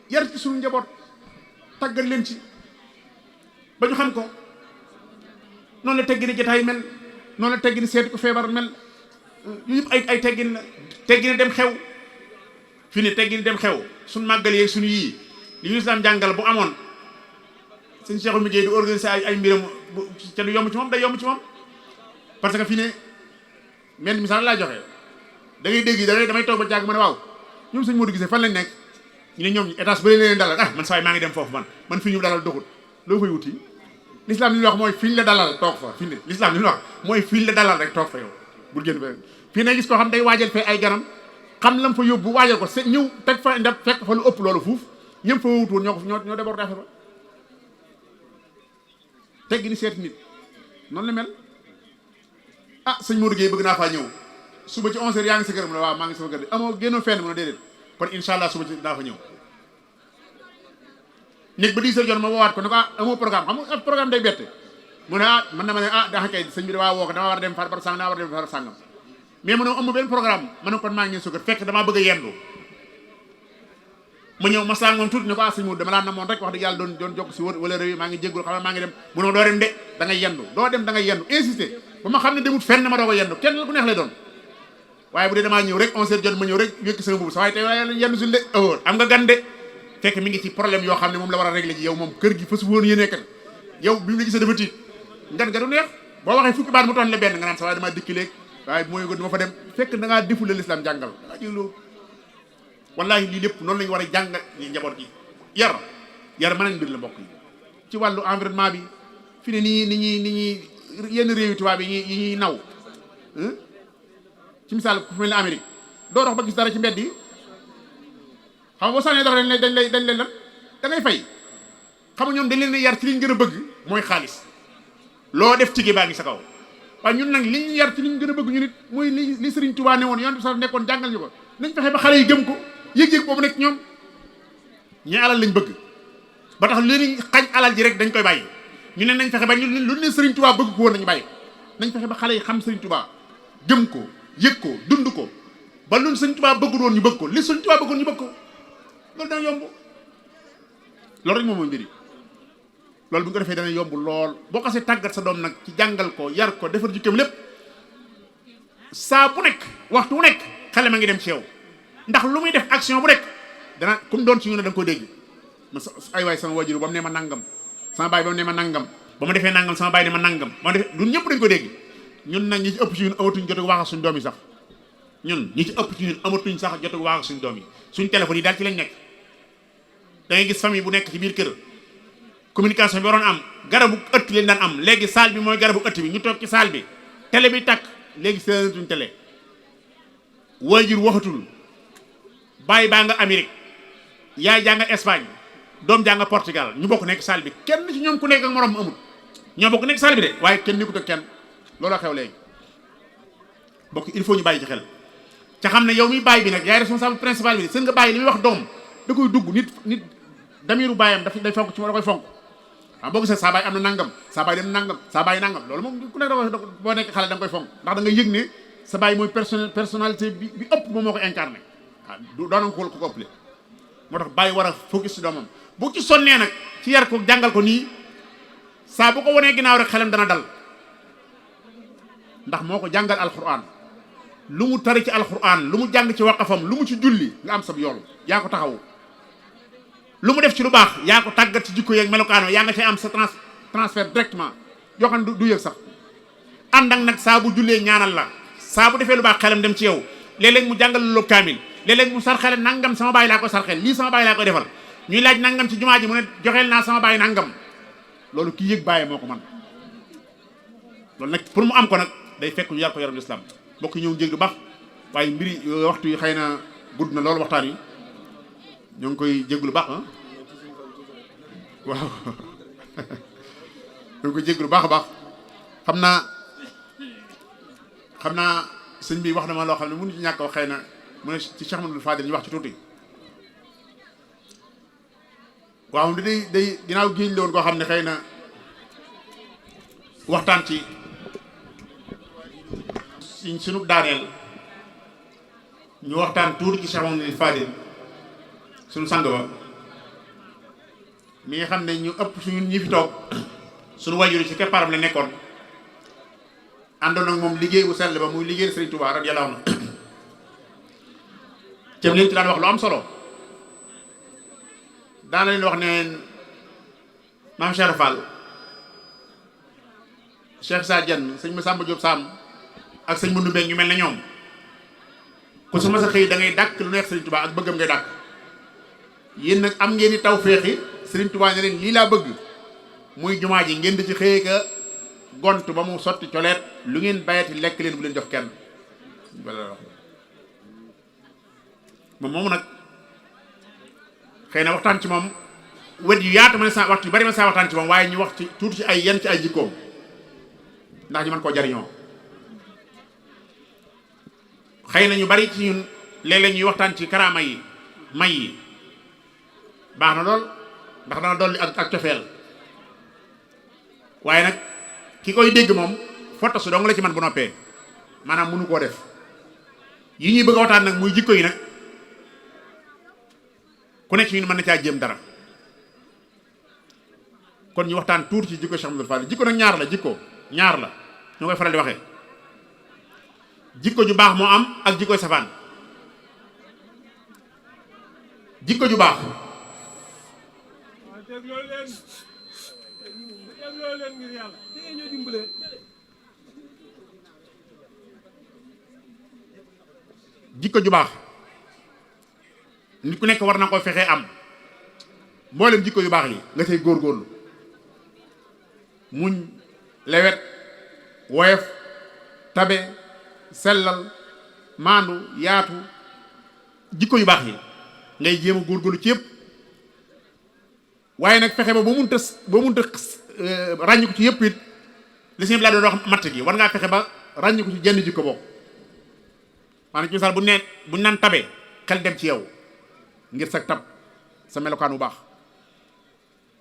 yar ci suñu njaboot tàggal leen ci ba ñu xam ko. noonu la teggini jotaay mel noonu la teggini seeti ko feebar mel yu yëpp ay teggin la. teggini dem xew fi ne teggini dem xew suñ màggal yeeg suñu yii li ñu islam jàngal bu amoon sëñ Cheikh mi Guèye di organiser ay mbiram ca du yomb ci moom day yomb ci moom. parce que fi ne mel misaal laa joxe da ngay dégg damay toog ba jàgg ma ne waaw ñoom sëñ Modou Gisee fan lañ nekk ñu ne ñoom étage ba leen dalal man saa yi maa ngi dem foofu man fii ñu dalal doxut loo fay wuti. l'islam li ñu wax mooy fii ñu la dalal toog fa fii ne l'islam li ñu wax mooy fii ñu la dalal rek toog fa yow bul génn fa fii ne gis koo xam day waajal fee ay ganam xam lam fa yóbbu waajal ko ñëw teg fa ndab fekk fa lu ëpp loolu fuuf ñëm fa wut woon ñoo débordé affaire ba teggi ni seet nit noonu la mel. sëñ Modou Gueye bëgg naa faa ñëw suba ci 11h yaa ngi sa kër mu ne waaw maa ngi sama kër de amoo génnoo fenn mu ne déedéet kon incha allah suba ci daa fa ñëw. néeg ba 10h jot ma woowaat ko ne ko amoo programme xam nga programme day bette mu ne man na ma ne daa kay sëñ bi da waa woo ko dama war a dem far sàngam dama war a dem far sàngam mais mu ne amu benn programme ma ne kon maa ngi sa kër fekk damaa bëgg a yendu ma ñëw ma sàng moom tuuti ne ko sëñ Modou dama laa namoon rek wax dëgg yàlla doon jokk si wala réew maa ngi jéggul xam ne maa ngi dem mu ne doo dem de da ngay yendu doo dem da ngay yendu insister ba ma xam ne demut fenn ma doo ko yendu kenn ku neex lay doon. waaye bu dee damaa ñëw rek 11h jot ma ñëw rek wékki sama mbubb sa waaye tey waaye yendu sul de am nga gan de fekk mi ngi ci problème yoo xam ne moom la war a régler ji yow moom kër gi fa su woon yéenee kat yow bi mu la gisee dafa tiit ngan nga du neex boo waxee fukki baat mu toon le benn nga naan sa waaye damaa dikki léegi waaye bu mooy ko duma fa dem fekk da ngaa deful la l'islam jàngal dangaa jëloo wallaahi lii lépp noonu lañu war a jàngal ñi njaboot gi yar mën nañ mbir la mbokk yi ci wàllu environnement bi fi ne ni ñuy yenn réew yi tubaab yi ñuy naw ci misaal ku mel ne Amérique doo dox ba gis dara ci mbedd yi xam nga boo sànnee dara dañ lay lan da ngay fay xam nga ñoom dañ leen yar ci liñ gën a bëgg mooy xaalis loo def tigé baa ngi sa kaw waaye ñun nag liñ yar ci liñ gën a bëgg ñu nit mooy li Sëriñ Tuubaa ne woon yoon bi sax nekkoon jàngal ñu ko nañ fexe ba xale yi gëm ko yëg-yëg boobu nekk ñoom ñi alal lañ bëgg ba tax leen xañ alal ji rek dañ koy bàyyi ñu ne nañ fexe ba ñu lu ne Sëriñ Tuubaa bëgg ko woon nañu bàyyi nañ fexe ba xale yi xam Sëriñ Tuubaa gëm ko yëg ko dund ko ba lu Sëriñ Tuubaa bëggul woon ñu bëgg ko li Sëriñ Tuubaa bëggoon ñu bëgg ko loolu dana yomb loolu rek moom mooy mbiri loolu bu ñu ko defee dana yomb lool boo xasee tàggat sa doom nag ci jàngal ko yar ko defar jikkoom lépp saa bu nekk waxtu wu nekk xale ma ngi dem ci yow ndax lu muy def action bu nekk dana comme doon ci ñu ne da nga koy dégg ma ay waay sama wajuru ba mu ne ma nangam sama baay ba mu ne ma nangam ba ma defee nangam sama baay ne ma nangam ba ma defee ñun ñëpp dañ ko dégg ñun nag ñi ci ëpp ci ñun amatuñ jotu wax ak suñu doom yi sax ñun ñi ci ëpp ci ñun amatuñ sax jotu wax ak suñu doom yi suñ téléphone yi daal ci lañ nekk da ngay gis famille bu nekk ci biir kër communication bi waroon am garabu ëtt leen daan am léegi salle bi mooy garabu ëtt bi ñu toog ci salle bi télé bi tàkk léegi seenatuñ télé waajur waxatul bàyyi baa nga Amérique yaay jaa nga Espagne doom jaa nga Portugal ñu bokk nekk salle bi kenn ci ñoom ku nekk ak morom amul ñoo bokk nekk salle bi de waaye kenn nekkut ak kenn looloo xew léegi bokk il faut ñu bàyyi ci xel ca xam ne yow mi bàyyi bi nag yaay responsable principal bi seen nga bàyyi li muy wax doom da koy dugg nit damiru baayam day fonk ci moom da koy fonk waaw boo gisee saa baay am na nangam saa baay dem nangam saa baay nangam loolu moom ku nekk da boo nekk xale da nga koy fonk ndax da nga yëg ne sa baay mooy personnalité bi ëpp moom moo ko incarné waaw doona ko ko ëppale moo tax baay war a focus ci doomam bu ci sonnee nag ci yar ko jàngal ko nii saa bu ko wanee ginnaaw rek xelam dana dal ndax moo ko jàngal alquran lu mu tari ci alquran lu mu jàng ci waqafam lu mu ci julli nga am sab yool yaa ko taxawu lu mu def ci lu baax yaa ko tàggat ci jikko yeeg melokaano yaa nga cay am sa transfert directement yoo xam ne du yëg sax ànd ak nag saa bu jullee ñaanal la saa bu defee lu baax xelam dem ci yow léeg-léeg mu jàngal lu kaamil léeg-léeg mu sarxele nangam sama baay laa koy sarxel lii sama baay laa koy defal ñuy laaj nangam ci jumaa ji mu ne joxeel naa sama baay nangam loolu kii yëg bàyyi moo ko man loolu nag pour mu am ko nag day fekk ñu yar ko yaram islam mbokk ñëw njég lu baax waaye mbiri waxtu yi xëy na gudd na loolu waxtaan yi ñoo ngi koy jéglu baax ah waaw ñoo ngi koy jéglu baax a baax xam naa sëñ bi wax na ma loo xam ne mënu ci ñàkk wax xëy na mu ne ci Cheikh Mamadou Fadil ñu wax ci tuuti waaw day ginnaaw géej la woon koo xam ne xëy na waxtaan ci sunu daaneel ñu waxtaan tuuti ci Cheikh Mamadou Fadil suñu sang ba mi nga xam ne ñu ëpp suñu ñi fi toog suñu wajur ci keppaaram la nekkoon àndoon ak moom liggéey bu sell ba muy liggéey Serigne Touba radiyallahu anhu cam leen ci daan wax lu am solo daana leen wax ne maam Cheikh Fall Cheikh Sa Dieng sëñ Massamba Diop Sam ak sëñ Mëndu Mbeng ñu mel ne ñoom ku su ma sa xëy da ngay dàkk lu neex Serigne Touba ak bëggam ngay dàkk yéen nag am ngeen i taw féexi Serigne Touba ne leen lii laa bëgg muy jumaa ji ngeen di ci xëyee ka gont ba mu sotti coleet lu ngeen bayati lekk leen bu leen jox kenn moom moomu nag xëy na waxtaan ci moom wet yu yaatu ma ne saa waxtu yu bari ma saa waxtaan ci moom waaye ñu wax ci tuuti ci ay yenn ci ay jikkoom ndax ñu mën koo jariñoo xëy na ñu bari ci ñun léeg-léeg ñuy waxtaan ci karaama yi may yi baax na lool ndax dana dolli ak cofeel waaye nag ki koy dégg moom foto su dong la ci man bu noppee maanaam mënu koo def yi ñuy bëgg a waxtaan nag muy jikko yi nag ku nekk ci ñun mën na caa jéem dara kon ñu waxtaan tuuti ci jikko Cheikh Mamadou Fadil jikko nag ñaar la ñu koy faral di waxee jikko ju baax moo am ak jikkoy safaan jikko ju baax jikko ju baax nit ku nekk war na ko fexee am mboolem jikko yu baax yi nga tey góorgóorlu muñ lewet woyof tabe sellal maandu yaatu jikko yu baax yi ngay jéem a góorgóorlu ci yëpp waaye nag fexe ba boo munta ràññ ko ci yëpp it li si laa doon wax matt gi war ngaa fexe ba ràññ ko ci jenn jikko bokk maanaam ci misaal buñ naan tabe xel dem ci yow ngir sa tab sa melokaan bu baax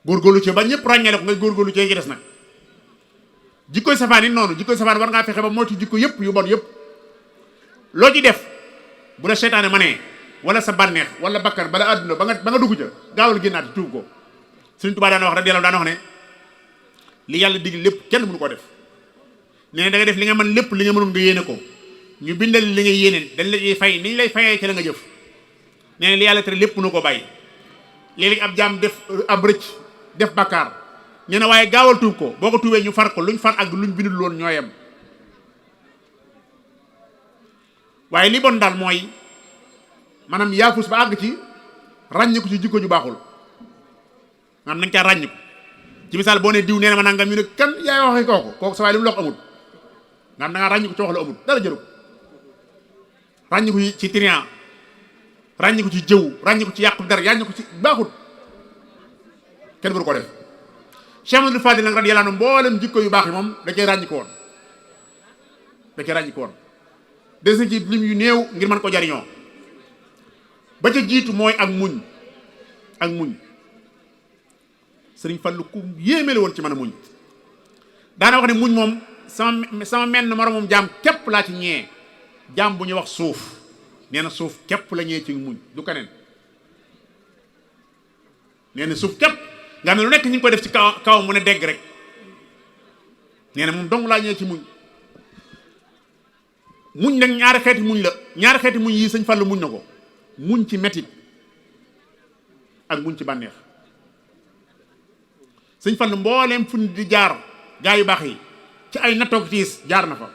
góorgóorlu ci ba ñëpp ràññeele ko nga góorgóorlu ci ngi des nag jikkoy safaan yi noonu jikkoy safaan war ngaa fexe ba moytu jikko yëpp yu bon yëpp loo ci def bu la seytaane manee wala sa bànneex wala bakkar bala àdduna ba nga dugg ca gaawal génnaati tuub ko Sëriñ Tuubaa daan wax rek daan wax ne li yàlla dig lépp kenn mënu ko def nee na da nga def li nga mën lépp li nga mënul nga yéene ko ñu bindal li nga yéene dañ lay fay ni ñu lay fayee ci la nga jëf nee na li yàlla tere lépp mënu ko bàyyi léegi ab jaam def ab rëcc def bakkaar ñu ne waaye gaawal tuub ko boo ko tuubee ñu far ko luñ far ak luñ bindul woon ñoo yem waaye li bon daal mooy maanaam yaafus ba àgg ci ràññiku ci jikko ju baaxul maanaam nañ caa ràññiku ci misaal boo ne diw nee na ma nangam ñu ne kan yaay waxee kooku sa waay li mu lox amul nga xam da ngaa ràññiku ci wax lu amul dara jëru ràññiku ci trian ràññiku ci jëw ràññiku ci yàqu dara ràññiku ci baaxul kenn mënu ko def Cheikh Mamadou Fadil nag radiyallahu anhu mboolem jikko yu baax yi moom da cee ràññiku woon des na ci lim yu néew ngir mën ko jariñoo ba ca jiitu mooy ak muñ sëriñ Fallu ku yéeme la woon ci mën a muñ. daana wax ne muñ moom sama menn moromum jaam képp laa ci ñee, jaam bu ñuy wax suuf. nee na suuf képp la ñee ci muñ du keneen. nee na suuf képp nga xam ne lu nekk ñu ngi koy def ci kaw mu ne dégg rek. nee na moom dong laa ñee ci muñ. muñ nag ñaari xeeti muñ la, ñaari xeeti muñ yi sëñ Fallu muñ na ko. muñ ci metit ak muñ ci bànneex. sëñ Fallu mbooleem fu di jaar gaa yu baax yi ci ay nattoog tiis jaar na fa.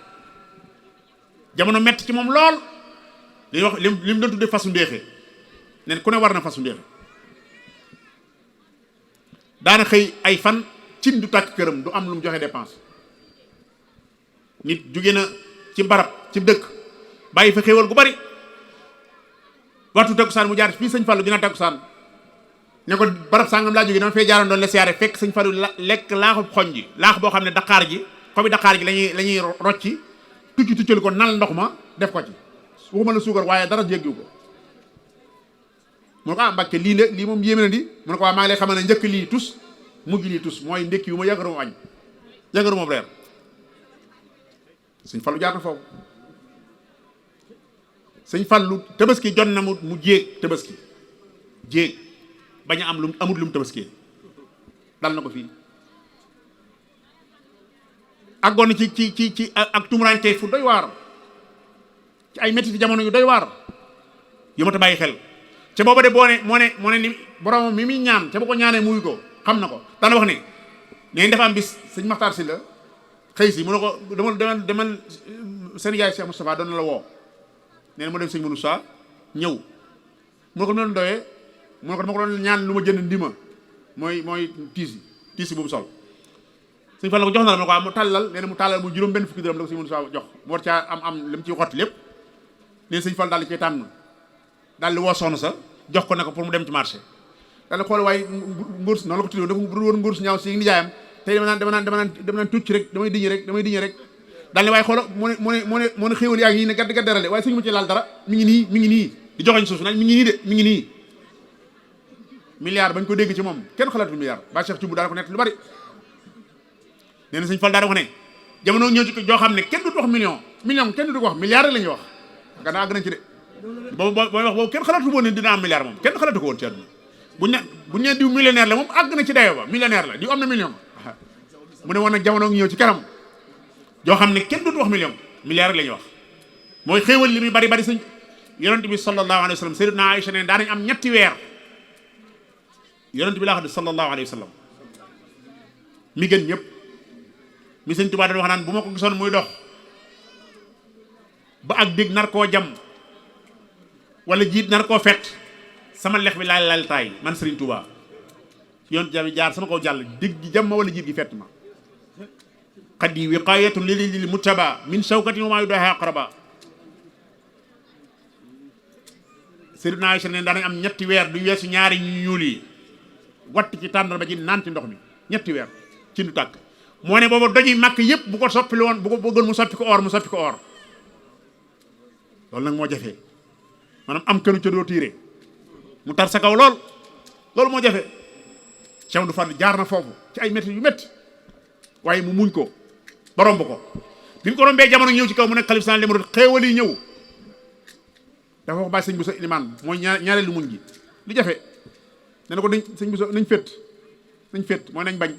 jamono metti ci moom lool li wax li mu doon tudde fasu ndéexe ne ku ne war na fasu ndéexe. daana xëy ay fan cin du tàkk këram du am lu mu joxe dépense. nit jóge na ci barab ci dëkk bàyyi fa xéewal gu bari waxtu takkusaan mu jaar fii sëñ Fallu dina takkusaan ne ko barab sàngam laa jóge dama fee jaaroon doon la siyaare fekk sëñ Fallu lekk laaxu xoñ ji laax boo xam ne daqaar ji xobi daqaar ji lañuy rocci tuccal ko nal ndox ma def ko ci waxuma la suukar waaye dara jéggiwu ko. mu ne ko Mbàkke lii moom yéeme na di mu ne ko waa maa ngi lay xamal ne njëkk lii tus mujj lii tus mooy ndékki yu ma yàggaru ma añ yàggaru ma reer. sëñ Fallu jaar na foofu. sëñ Fallu tabaski jot na mu jéeg tabaski jéeg bañ a am lu amut lu mu tabaskee dal na ko fii. àggoon na ci ak tumuraanke fu doy waar ci ay métti jamono yu doy waar yu ma ta bàyyi xel. ca booba de moo ne ni borom mi muy ñaan ca ba ko ñaanee muy ko xam na ko daana wax ne neen dafa am bis sëñ Maxtaar Si la xëy si mu ne ko demal seen yaay Cheikh Moustapha doon na la woo nee na ma dem sëñ Moussa ñëw mu ne ko doon doyee mu ne ko dama ko doon ñaan lu ma jënd ndima mooy tiisi bu mu sol. sëñ Fall ko jox na la ma ko mu tàllal nee na mu tàllal mu juróom benn fukki dërëm la ko sëñ Moussa jox mu war caa am li mu ciy xotti lépp nee sëñ Fall daal di koy tànn daal di woo soxna sa jox ko ne ko pour mu dem ci marché daal di xool waaye nguur si noonu la ko tuddee dafa woon nguur si ñaaw si nijaayam tey dama naan tucc rek damay diñe rek daal ne waaye xoolal mu ne xéewal yaa ngi nii ne gadd gaddarale waaye suñu ma ci laal dara mi ngi nii di joxoñ suuf nag mi ngi nii milliard bañ ko dégg ci moom kenn xalaatul milliard ba Cheikh Thioub daal ko nett lu bari nee na sëñ Fall daal wax ne jamono ñëw ci joo xam ne kenn du wax million kenn du ko wax milliard rek la ñuy wax nga naa àgg nañ ci de boobu booy wax boobu kenn xalaatu woon ne dina am milliard moom kenn xalaatu ko woon ci àdduna buñ ne diw millionnaire la moom àgg na ci dayo ba millionnaire la diw am na million mu ne woon nag jamono ñëw ci kanam joo xam ne kenn dootu wax milliard rek la ñuy wax mooy xéewal li muy bari sëñ yonent bi sallallahu alayhi wa sallam sayyidatuna Aïcha ne daanañ am ñetti weer yonent bi laa xam ne sallallahu alayhi wa sallam mi gën ñëpp mi sëñ Tuubaa dañ wax naan bu ma ko gisoon muy dox ba ak dégg nar koo jam wala jiit nar koo fet sama lex bi laal taay man Sëriñ Tuubaa yonent bi jaar sama kaw jàll dégg gi jam ma wala jiit gi fett ma xad yi wiqaayatun lil muttaba min shawkatin wa maa yudaaha aqraba Sayyidina Aïcha ne daanañ am ñetti weer du weesu ñaari ñu ñuul yi watt ci tàndar ba ji naan ci ndox mi ñetti weer ci du tàkk moo ne booba doji màkk yëpp bu ko soppi woon bu ko bëggoon mu soppi ko or loolu nag moo jafee maanaam am kënu ca doo tiire mu tar sa kaw loolu moo jafe Cheikh du Fall jaar na foofu ci ay métti yu métti waaye mu muñ ko ba romb ko bi mu ko rombee jamono ñëw ci kaw mu nekk xalif san lemro xéewal yi ñëw dafa wax bàyyi sëñ bu sa ilimaan mooy ñaareelu muñ gi li jafe ne na ko dañ sëñ bu sa nañ féet mooy nañ bañ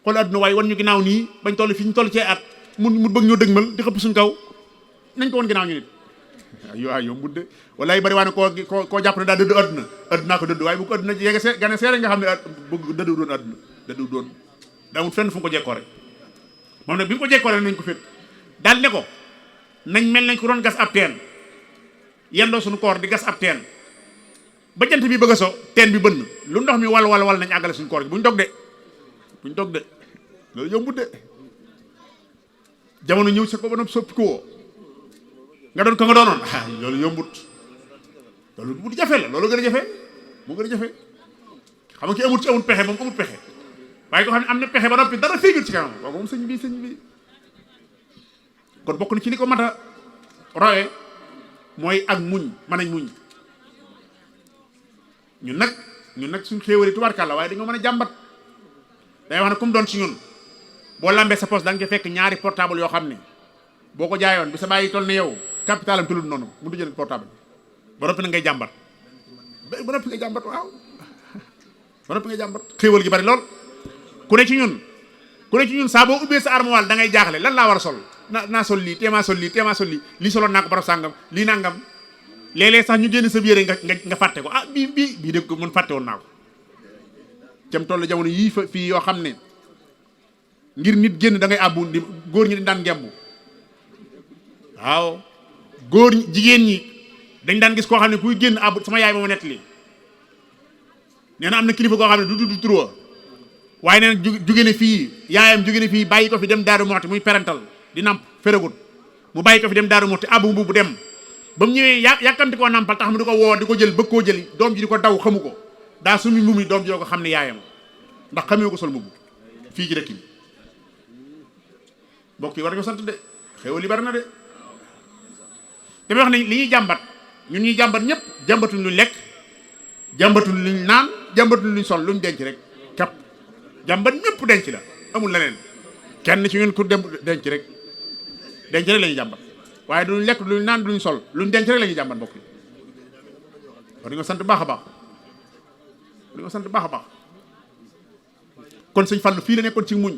xool adduna waaye wan ñu ginnaaw nii bañ toll fi ñu toll cee at mu bëgg ñoo dëgmal di xëpp suñ kaw nañ ko woon ginnaaw ñu nit waaw yow mbudde walaay bari waa ne koo jàpp ne daa dëdd addunaa ko dëdd waaye bu ko adduna yegge gane seere nga xam ne bëgg dëddu doon adduna dëddu doon daamul fenn fu mu ko jekkoo rek moom nag bi mu ko jekkoo rek nañ ko féet daal ne ko nañ mel nañ ko doon gas ab teen yendoo suñu koor di gas ab teen ba jant bi bëgg a so teen bi bënn lu ndox mi wal nañ àggale suñu koor gi buñ dog de loolu yombut de jamono ñëw sa ko ba nopp soppi ko nga doon ko nga doonoon loolu yombut loolu bu jafe la loolu gën a jafe moo gën a jafe xam nga ki amul pexe moom amul pexe waaye ko xam ne am na pexe ba noppi dara féegul ci kanam kooku moom sëñ bi kon bokk na ci li ko mat a roye mooy ak muñ mën nañ muñ ñun nag suñ xéewali tubaarkàlla waaye dañoo mën a jàmbat day wax ne comme doon ci ñun boo lambee sa poste da nga ci fekk ñaari portable yoo xam ne boo ko jaayoon bi sa bàyyi toll ne yow capital am tulul noonu mu du jël portable ba noppi na ngay jàmbat ba noppi ngay jàmbat waaw ba noppi ngay jàmbat xéewal gi bari lool ku ne ci ñun saa boo ubbee sa armoire da ngay jaaxle lan laa war a sol naa sol lii téemaa sol lii lii soloon naa ko barab sàngam lii nangam léeg-léeg sax ñu génn sa yére nga fàtte ko bii dégg ko man fàtte woon naa ko cam toll jamono yii fa fii yoo xam ne ngir nit génn da ngay àbbu di góor ñi dañ daan ngembu waaw góor jigéen ñi dañ daan gis koo xam ne kuy génn àbbu sama yaay mooma nett li nee na am na kilifa koo xam ne du tudd tur waaye nee na jóge ne fii yaayam jóge ne fii bàyyi ko fi dem Daaru Muxti muy perantal di namp féragut mu bàyyi ko fi dem Daaru Muxti àbbu mbubb dem ba mu ñëwee yàkkamti koo nampal tax mu di ko woo di ko jël bëgg koo jëli doom ji di ko daw xamu ko daa sumi mbubb mi doom ji doo ko xam ne yaayam ndax xamee ko sol mbubb fii ci dëkk bi mbokk yi war nañoo sant de xéwal yi bari na de damay wax ne li ñuy jàmbat ñun ñuy jàmbat ñëpp jàmbatuñ luñ lekk jàmbatuñ luñ naan jàmbatuñ luñ sol luñ denc rek kap jàmbat ñëpp denc la amul leneen kenn ci ñun ku dem denc rek la ñuy jàmbat waaye duñ lekk luñ naan duñ sol luñ denc rek la ñuy jàmbat mbokk yi war nañoo sant baax a baax war nañoo sant baax a baax kon sëñ Fallu fii la nekkoon ci muñ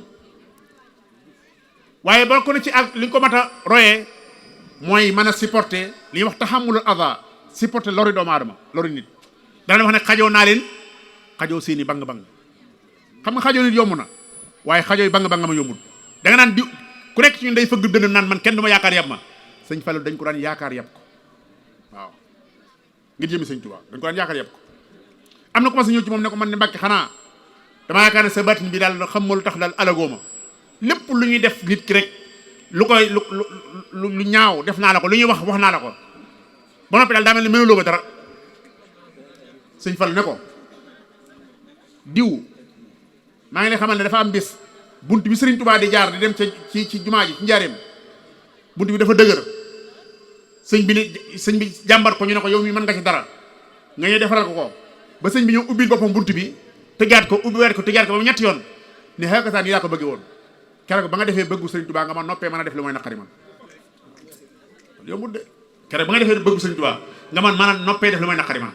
waaye bokk na ci ak li ñu ko mat a royee mooy mën a supporter li ñuy wax taxamulul ada supporter lori doomu aadama lori nit dana wax ne xajoo naa leen xajoo seeni bang-bang xam nga xajoo nit yomb na waaye xajoo yi bang-bang ma yombul da nga naan di ku nekk ci ñun day fëgg dënn naan man kenn du ma yaakaar yab ma sëñ Fallu dañ ko daan yaakaar yab ko waaw ngir jëmi sëñ Tuubaa dañ ko daan yaakaar yab ko am na commencé ñëw ci moom ne ko man ne Mbàkke xanaa damaa yaakaar ne sa batin bi daal xam ma lu tax daal alagooma lépp lu ñuy def nit ki rek lu koy lu ñaaw def naa la ko lu ñuy wax naa la ko ba noppi daal daa mel ne mënuloo ba dara sëñ Fall ne ko diw maa ngi lay xamal ne dafa am bis bunt bi Sëriñ Tuubaa di jaar di dem ci jumaa ji ci njaareem bunt bi dafa dëgër sëñ bi jàmbar ko ñu ne ko yow mi mën nga ci dara nga ñëw defaral ko ba sëñ bi ñëw ubbil boppam bunt bi tëjaat ko ubbi weer ko tëjaat ko ba mu ñetti yoon ne xeekataan yi laa ko bëggee woon keroog ba nga defee bëggu Sëriñ Tuubaa nga ma noppee mën a def lu mooy naqari man yombut de keroog ba nga defee bëggu Sëriñ Tuubaa nga man mën a noppee def lu mooy naqari man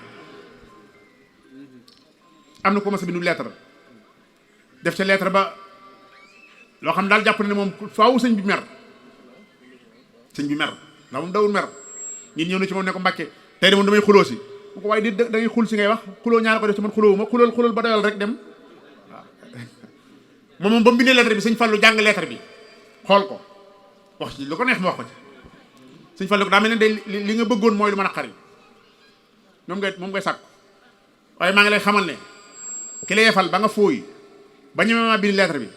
am na ko ma sa bindu lettre def ca lettre ba loo xam daal jàpp na ne moom faaw sëñ bi mer ndax moom dawul mer nit ñëw na ci moom ne ko Mbàkke tey de moom damay xuloo si bu ko waaye di da ngay xul si ngay wax xuloo ñaar ko def ci man xulóowu ma xulóol ba doyal rek dem waaw moom ba mu bindee lettre bi sëñ Fallu jàng lettre bi xool ko wax ci lu ko neex ma wax ko ci sëñ Fallu ko daa mel ne day li nga bëggoon mooy lu mën a xari moom ngay sàkk waaye maa ngi lay xamal ne ki la yefal ba nga fooy ba ñëwee ma bind lettre bi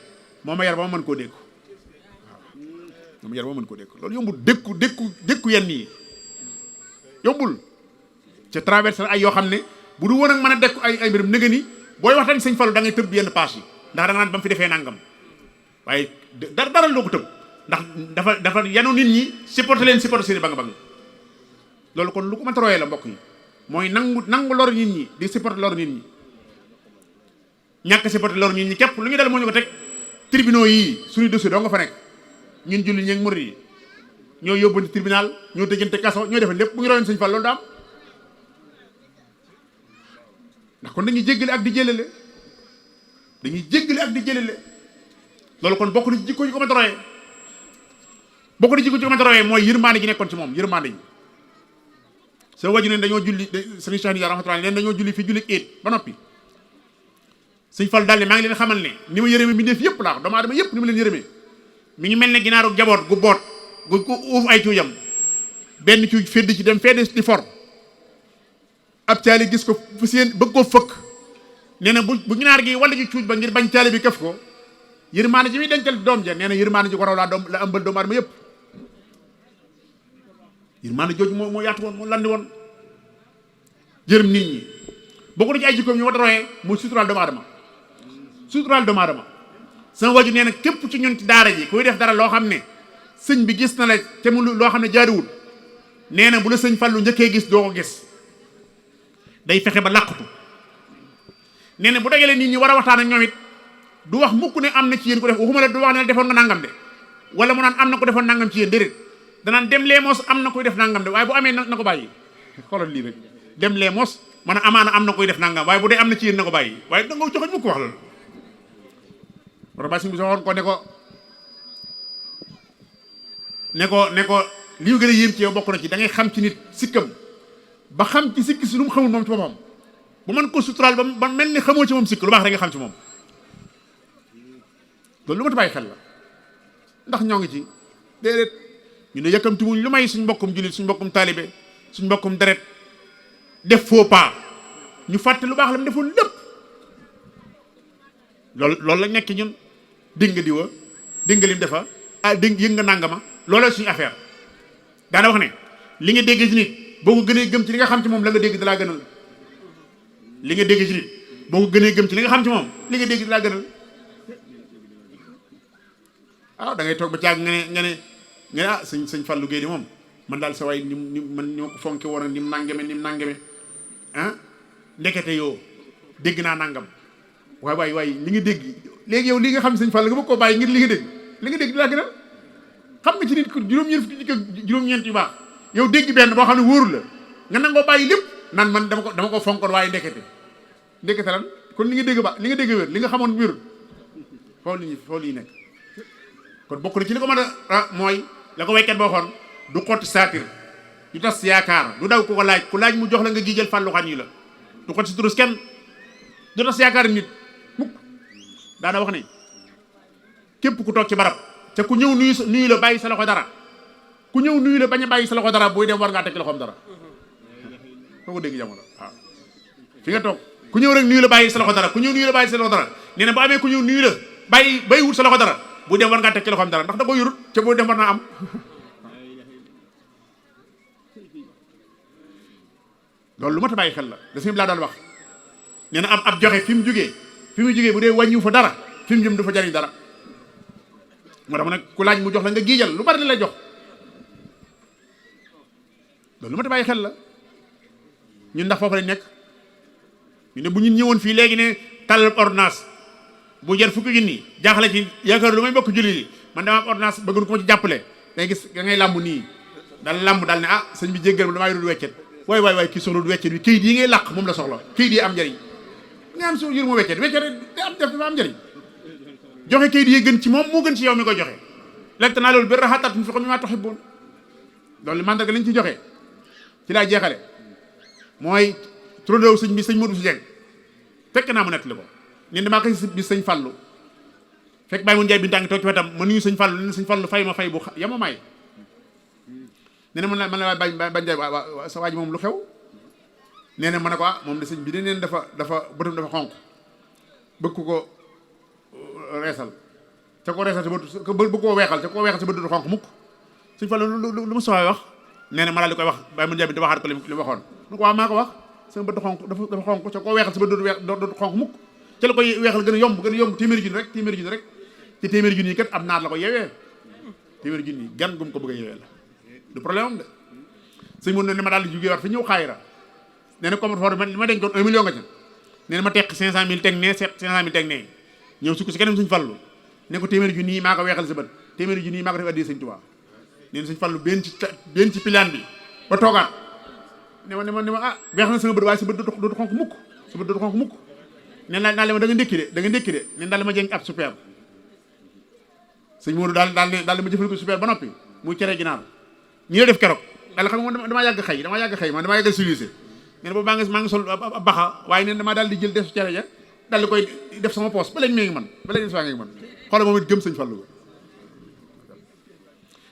moo ma yar ba ma mën koo dékku waaw moo ma yar ba ma mën koo dékku loolu yombul dékku yenn yi yombul ci traversé ay yoo xam ne bu du woon ak mën a dékku ay mbirum nëga ni booy waxtaan sëñ Fallu da ngay tëb yenn page yi ndax da nga naan ba mu fi defee nangam waaye dara loo ko tëb ndax dafa yanu nit ñi supporté seeni bang-bang loolu kon lu ko mën a royee la mbokk yi mooy nangu lor nit ñi di supporté lor nit ñi ñàkk supporté lor nit ñi képp lu ñu dal moo ñu ko teg tribunaux yii suñu dossier doo nga fa nekk ñun julli ñeeg murid yi ñoo yóbbante tribunal ñoo tëjante kaso ñoo defal lépp bu ngi royoon sëñ Fall loolu daam ndax kon dañuy jéggale ak di jëlale loolu kon bokk na ci jikko yi ko ma toroyee mooy yërmaande ji nekkoon ci moom yërmaande ji sa waju ne dañoo julli sëñ Cheikh Ndiaye rahmatullahi leen dañoo julli fi julli éet ba noppi sëñ Fall daal ne maa ngi leen xamal ne ni ma yërëme mi def yëpp laa doomu aadama yëpp ni ma leen yërëmee mi ngi mel ne ginaaru jaboot gu boot gu uuf ay cuujam benn cuuj fedd ci dem fedd di for ab caali gis ko fu seen bëgg koo fëkk nee na bu ginaar gi wala ji cuuj ba ngir bañ caali bi këf ko yërmaane ji muy dencal doom ja nee na yërmaane ji ko raw la ëmbal doomu aadama yëpp yërmaane jooju moo yaatu woon moo landi woon jërëm nit ñi bokk na ci ay jikkoom ñu war a royee muy suturaal doomu aadama sama waju nee na képp ci ñun ci daara ji kuy def dara loo xam ne sëñ bi gis na la te mu loo xam ne jaariwul nee na bu la sëñ Fallu njëkkee gis doo ko gis day fexe ba làqatu nee na bu dajalee nit ñi war a waxtaan ak ñoom it du wax mukk ne am na ci yéen ko def waxuma la du wax ne defoon nga nangam de wala mu naan am na ko defoon nangam ci yéen déedéet danaan dem lee mos am na koy def nangam de waaye bu amee na ko bàyyi xoolal lii rek dem lee mos man a amaana am na koy def nangam waaye bu dee am na ci yéen na ko bàyyi waaye da nga joxoñ mukk wax loolu wara ba si bi soxoon ko ne ko li ñu gën a yéem ci yow bokk na ci da ngay xam ci nit sikkam ba xam ci sikki si lu mu xamul moom ci boppam bu mën ko suturaal ba mel ni xamoo ci moom sikk lu baax rek nga xam ci moom loolu lu ma ta bàyyi xel la ndax ñoo ngi ci déedéet ñu ne yëkkamti wuñ lu may suñ mbokkum jullit suñ mbokkum taalibe suñ mbokkum deret def faux pas ñu fàtte lu baax la mu defoon lépp loolu la nekk ñun dégg nga diwa dégg nga lim defa dégg yëg nga nàngama looloo suñu affaire daana wax ne li nga dégg ci nit boo ko gënee gëm ci li nga xam ci moom la nga dégg dalaa gënal li nga dégg ci nit boo ko gënee gëm ci li nga xam ci moom li nga dégg dalaa gënal da ngay toog ba caag nga ne sëñ Fallou Guèye di moom man daal sa waay ni man ñoo ko fonke woon ak ni mu nangame ndekete yoo dégg naa nangam waaye li nga dégg léegi yow li nga xam sëñ Fallou nga bëgg koo bàyyi ngir li nga dégg dalaa gënal xam nga ci nit ko juróom-ñeent yu baax yow dégg benn boo xam ne wóoru la nga nangoo bàyyi lépp naan man dama ko fonkoon waaye ndekete lan kon li nga dégg wér li nga xamoon wér foofu li nekk kon bokk na ci li ko mën a mooy la ko waykat boo xoon du xotti saatir du tas yaakaar du daw ku ko laaj ku laaj mu jox la nga giijal fàlluxaan yi la du xotti si turus kenn du tas yaakaar nit mukk daana wax ne képp ku toog ci barab te ku ñëw nuyu la bàyyi sa loxo dara ku ñëw nuyu la bañ a bàyyi sa loxo dara booy dem war ngaa teg loxoom dara foo ko dégg jamono waaw fi nga toog ku ñëw rek nuyu la bàyyi sa loxo dara ku ñëw nuyu la bàyyi sa loxo dara nee na bu amee ku ñëw nuyu la bàyyi wut sa loxo dara bu dem war ngaa teg loxoom dara ndax da ko yurut ca boo dem war naa am loolu lu ma ta bàyyi xel la da sëñ bi laa daan wax nee na ab joxe fi mu jógee bu dee wàññiwu fa dara fi mu jëm du fa jariñ dara moo tax mu nag ku laaj mu jox la nga giijal lu bari la lay jox loolu lu ma ta bàyyi xel la ñun ndax foofu lañ nekk ñu ne bu ñun ñëwoon fii léegi ne tàllal ordonnance bu jar fukki junni jaaxle ci yaakaar lu may bokk julli yi man dama am ordonnance bëggoon ko ma ci jàppale dangay gis da ngay làmb nii daal ne sëñ bi jéggal ma damaa yorul weccet waay kii soxla du weccet bi këyit yi ngay làq moom la soxla këyit yi am njëriñ nga am su yur ma weccet dafa am njëriñ joxe këyit yi gën ci moom moo gën ci yow mi koy joxe lekk naa loolu bir raxatat fi ko mi maa tuhibbuun loolu mandarga lañ ci joxe ci laa jeexale mooy turandoo sëñ bi sëñ Modou Sy Dieng fekk naa mu nekk li ko neen damaa koy bis sëñ Fallou fekk bàyyi mun jaay bintaa ngi toog ci wetam ma nuyu sëñ Fallou ne sëñ Fallou fay ma fay bu yama may nee na man la bañ jaay sa waa ji moom lu xew nee na ma ne ko moom de sëñ bi de neen dafa bëtam dafa xonq bëgg ko reesal ca ko reesal bëgg koo weexal ca koo weexal sa bët du xonq mukk sëñ Fallou lu ma sawaay wax nee na ma daal di koy wax bàyyi mun jaay binta waxaat ko li waxoon mu ko maa ko wax sama bët dafa xonq ca koo weexal sa bët du xonq mukk ca la koy weexal gën a yomb téeméeri junni rek ci téeméeri junni yi kat am naat la ko yeewee téeméeri junni yi gan gum ko bëgg a yeewee la du problème am de sëñ mun ne ma daal di jugee waat fi ñëw xaayira nee na comme for li ma dencoon 1 million nga ca nee na ma teq 500 000 teg nee 500 000 teg nee ñëw sukk si keneen sëñ Fallu ne ko téeméeri junni yi maa ko weexal sa bët téeméeri junni yi maa ko def addi sëñ Tuubaa nee na sëñ Fallu benn ci pilaan bi ba toogaat ne ma weex na sama bët waaye sa bët dootu xonk mukk ne naa le ma da nga ndékki de ne daal ma jëng ab super sëñ Modou daal ma jëfandikoo super ba noppi muy cere ginaar ñi la def keroog daal xam nga damaa yàgg xëy man damaa yàgg silisé nee na boobu maa ngi sol baxa waaye neen damaa daal di jël def cere ja daal di koy def sama poos ba léegi mi ngi man xoolal moom it gëm sëñ Fallou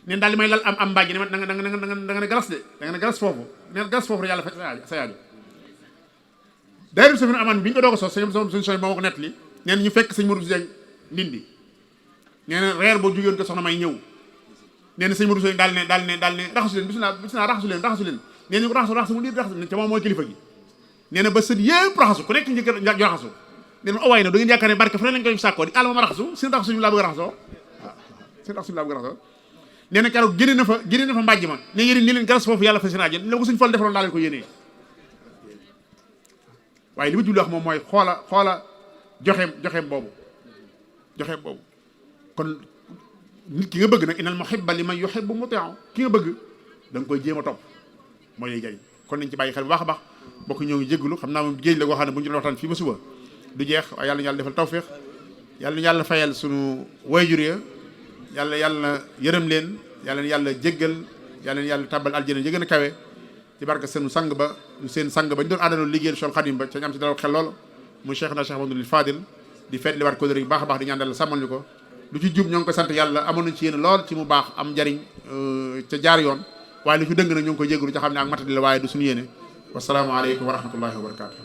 neen daal di may lal am mbàjj ne ma da nga ne galas de da nga ne galas foofu neen galas foofu rek yàlla faj sa yaajo daayira Safina Amaan bi ñu ko doog a sos suñ soñ ba ma ko nettali nee na ñu fekk sëñ Modou Sy Dieng ndindi nee na reer boo jógéwoon ko soxna may ñëw nee na sëñ Modou Sy daal ne raxasu leen bisimilah raxasu leen nee na ñu ko raxasu mu di raxasu ca moom mooy kilifa gi nee na ba sët yëpp raxasu ku nekk njëkk raxasu nee na waay na da ngeen yaakaar ne barke fu ne lañ koy sàkkoo di àll ma raxasu seen raxasu ñu laa bëgg a raxasoo nee na keroog génne na fa mbàjj ma ne yéen ni leen garas foofu yàlla fa seen àjjana la ko suñ fal defaloon daa leen ko yéenee waaye li ma jublu wax moom mooy xoola joxeem boobu joxe boobu. kon nit ki nga bëgg nag innal muhibba liman yuhibbu muti'u ki nga bëgg da nga koy jéem a topp mooy lay jariñ. kon nañ ci bàyyi xel bu baax a baax mbokk ñoo ngi jégalu xam naa moom géej la goo xam ne bu ñu doon waxtaan fii ba suba du jeex waaye yàlla na yàlla defal tawféex yàlla na yàlla fayal sunu wayjur ya yàlla yërëm leen yàlla jéggal yàlla tàbbal aljana yi gën a kawe ci barke seen sang ba seen sang ba ñu doon àndandoo liggéeyal Cheikhul Khadim ba ca ñu am ci dara xel lool muy Cheikh Mouhamadoul Fadil di feet li war ko dëri bu baax a baax di ñaan yàlla sàmmal ñu ko lu ci jub ñoo ngi koy sant yàlla amoon nañ ci yéen lool ci mu baax am njariñ ca jaar yoon waaye lu ci dëng nag ñoo ngi koy jégalu ca xam ne ak matadi la waaye du suñu yéene wasalaamu aleykum wa rahmatullahi wa barakatuh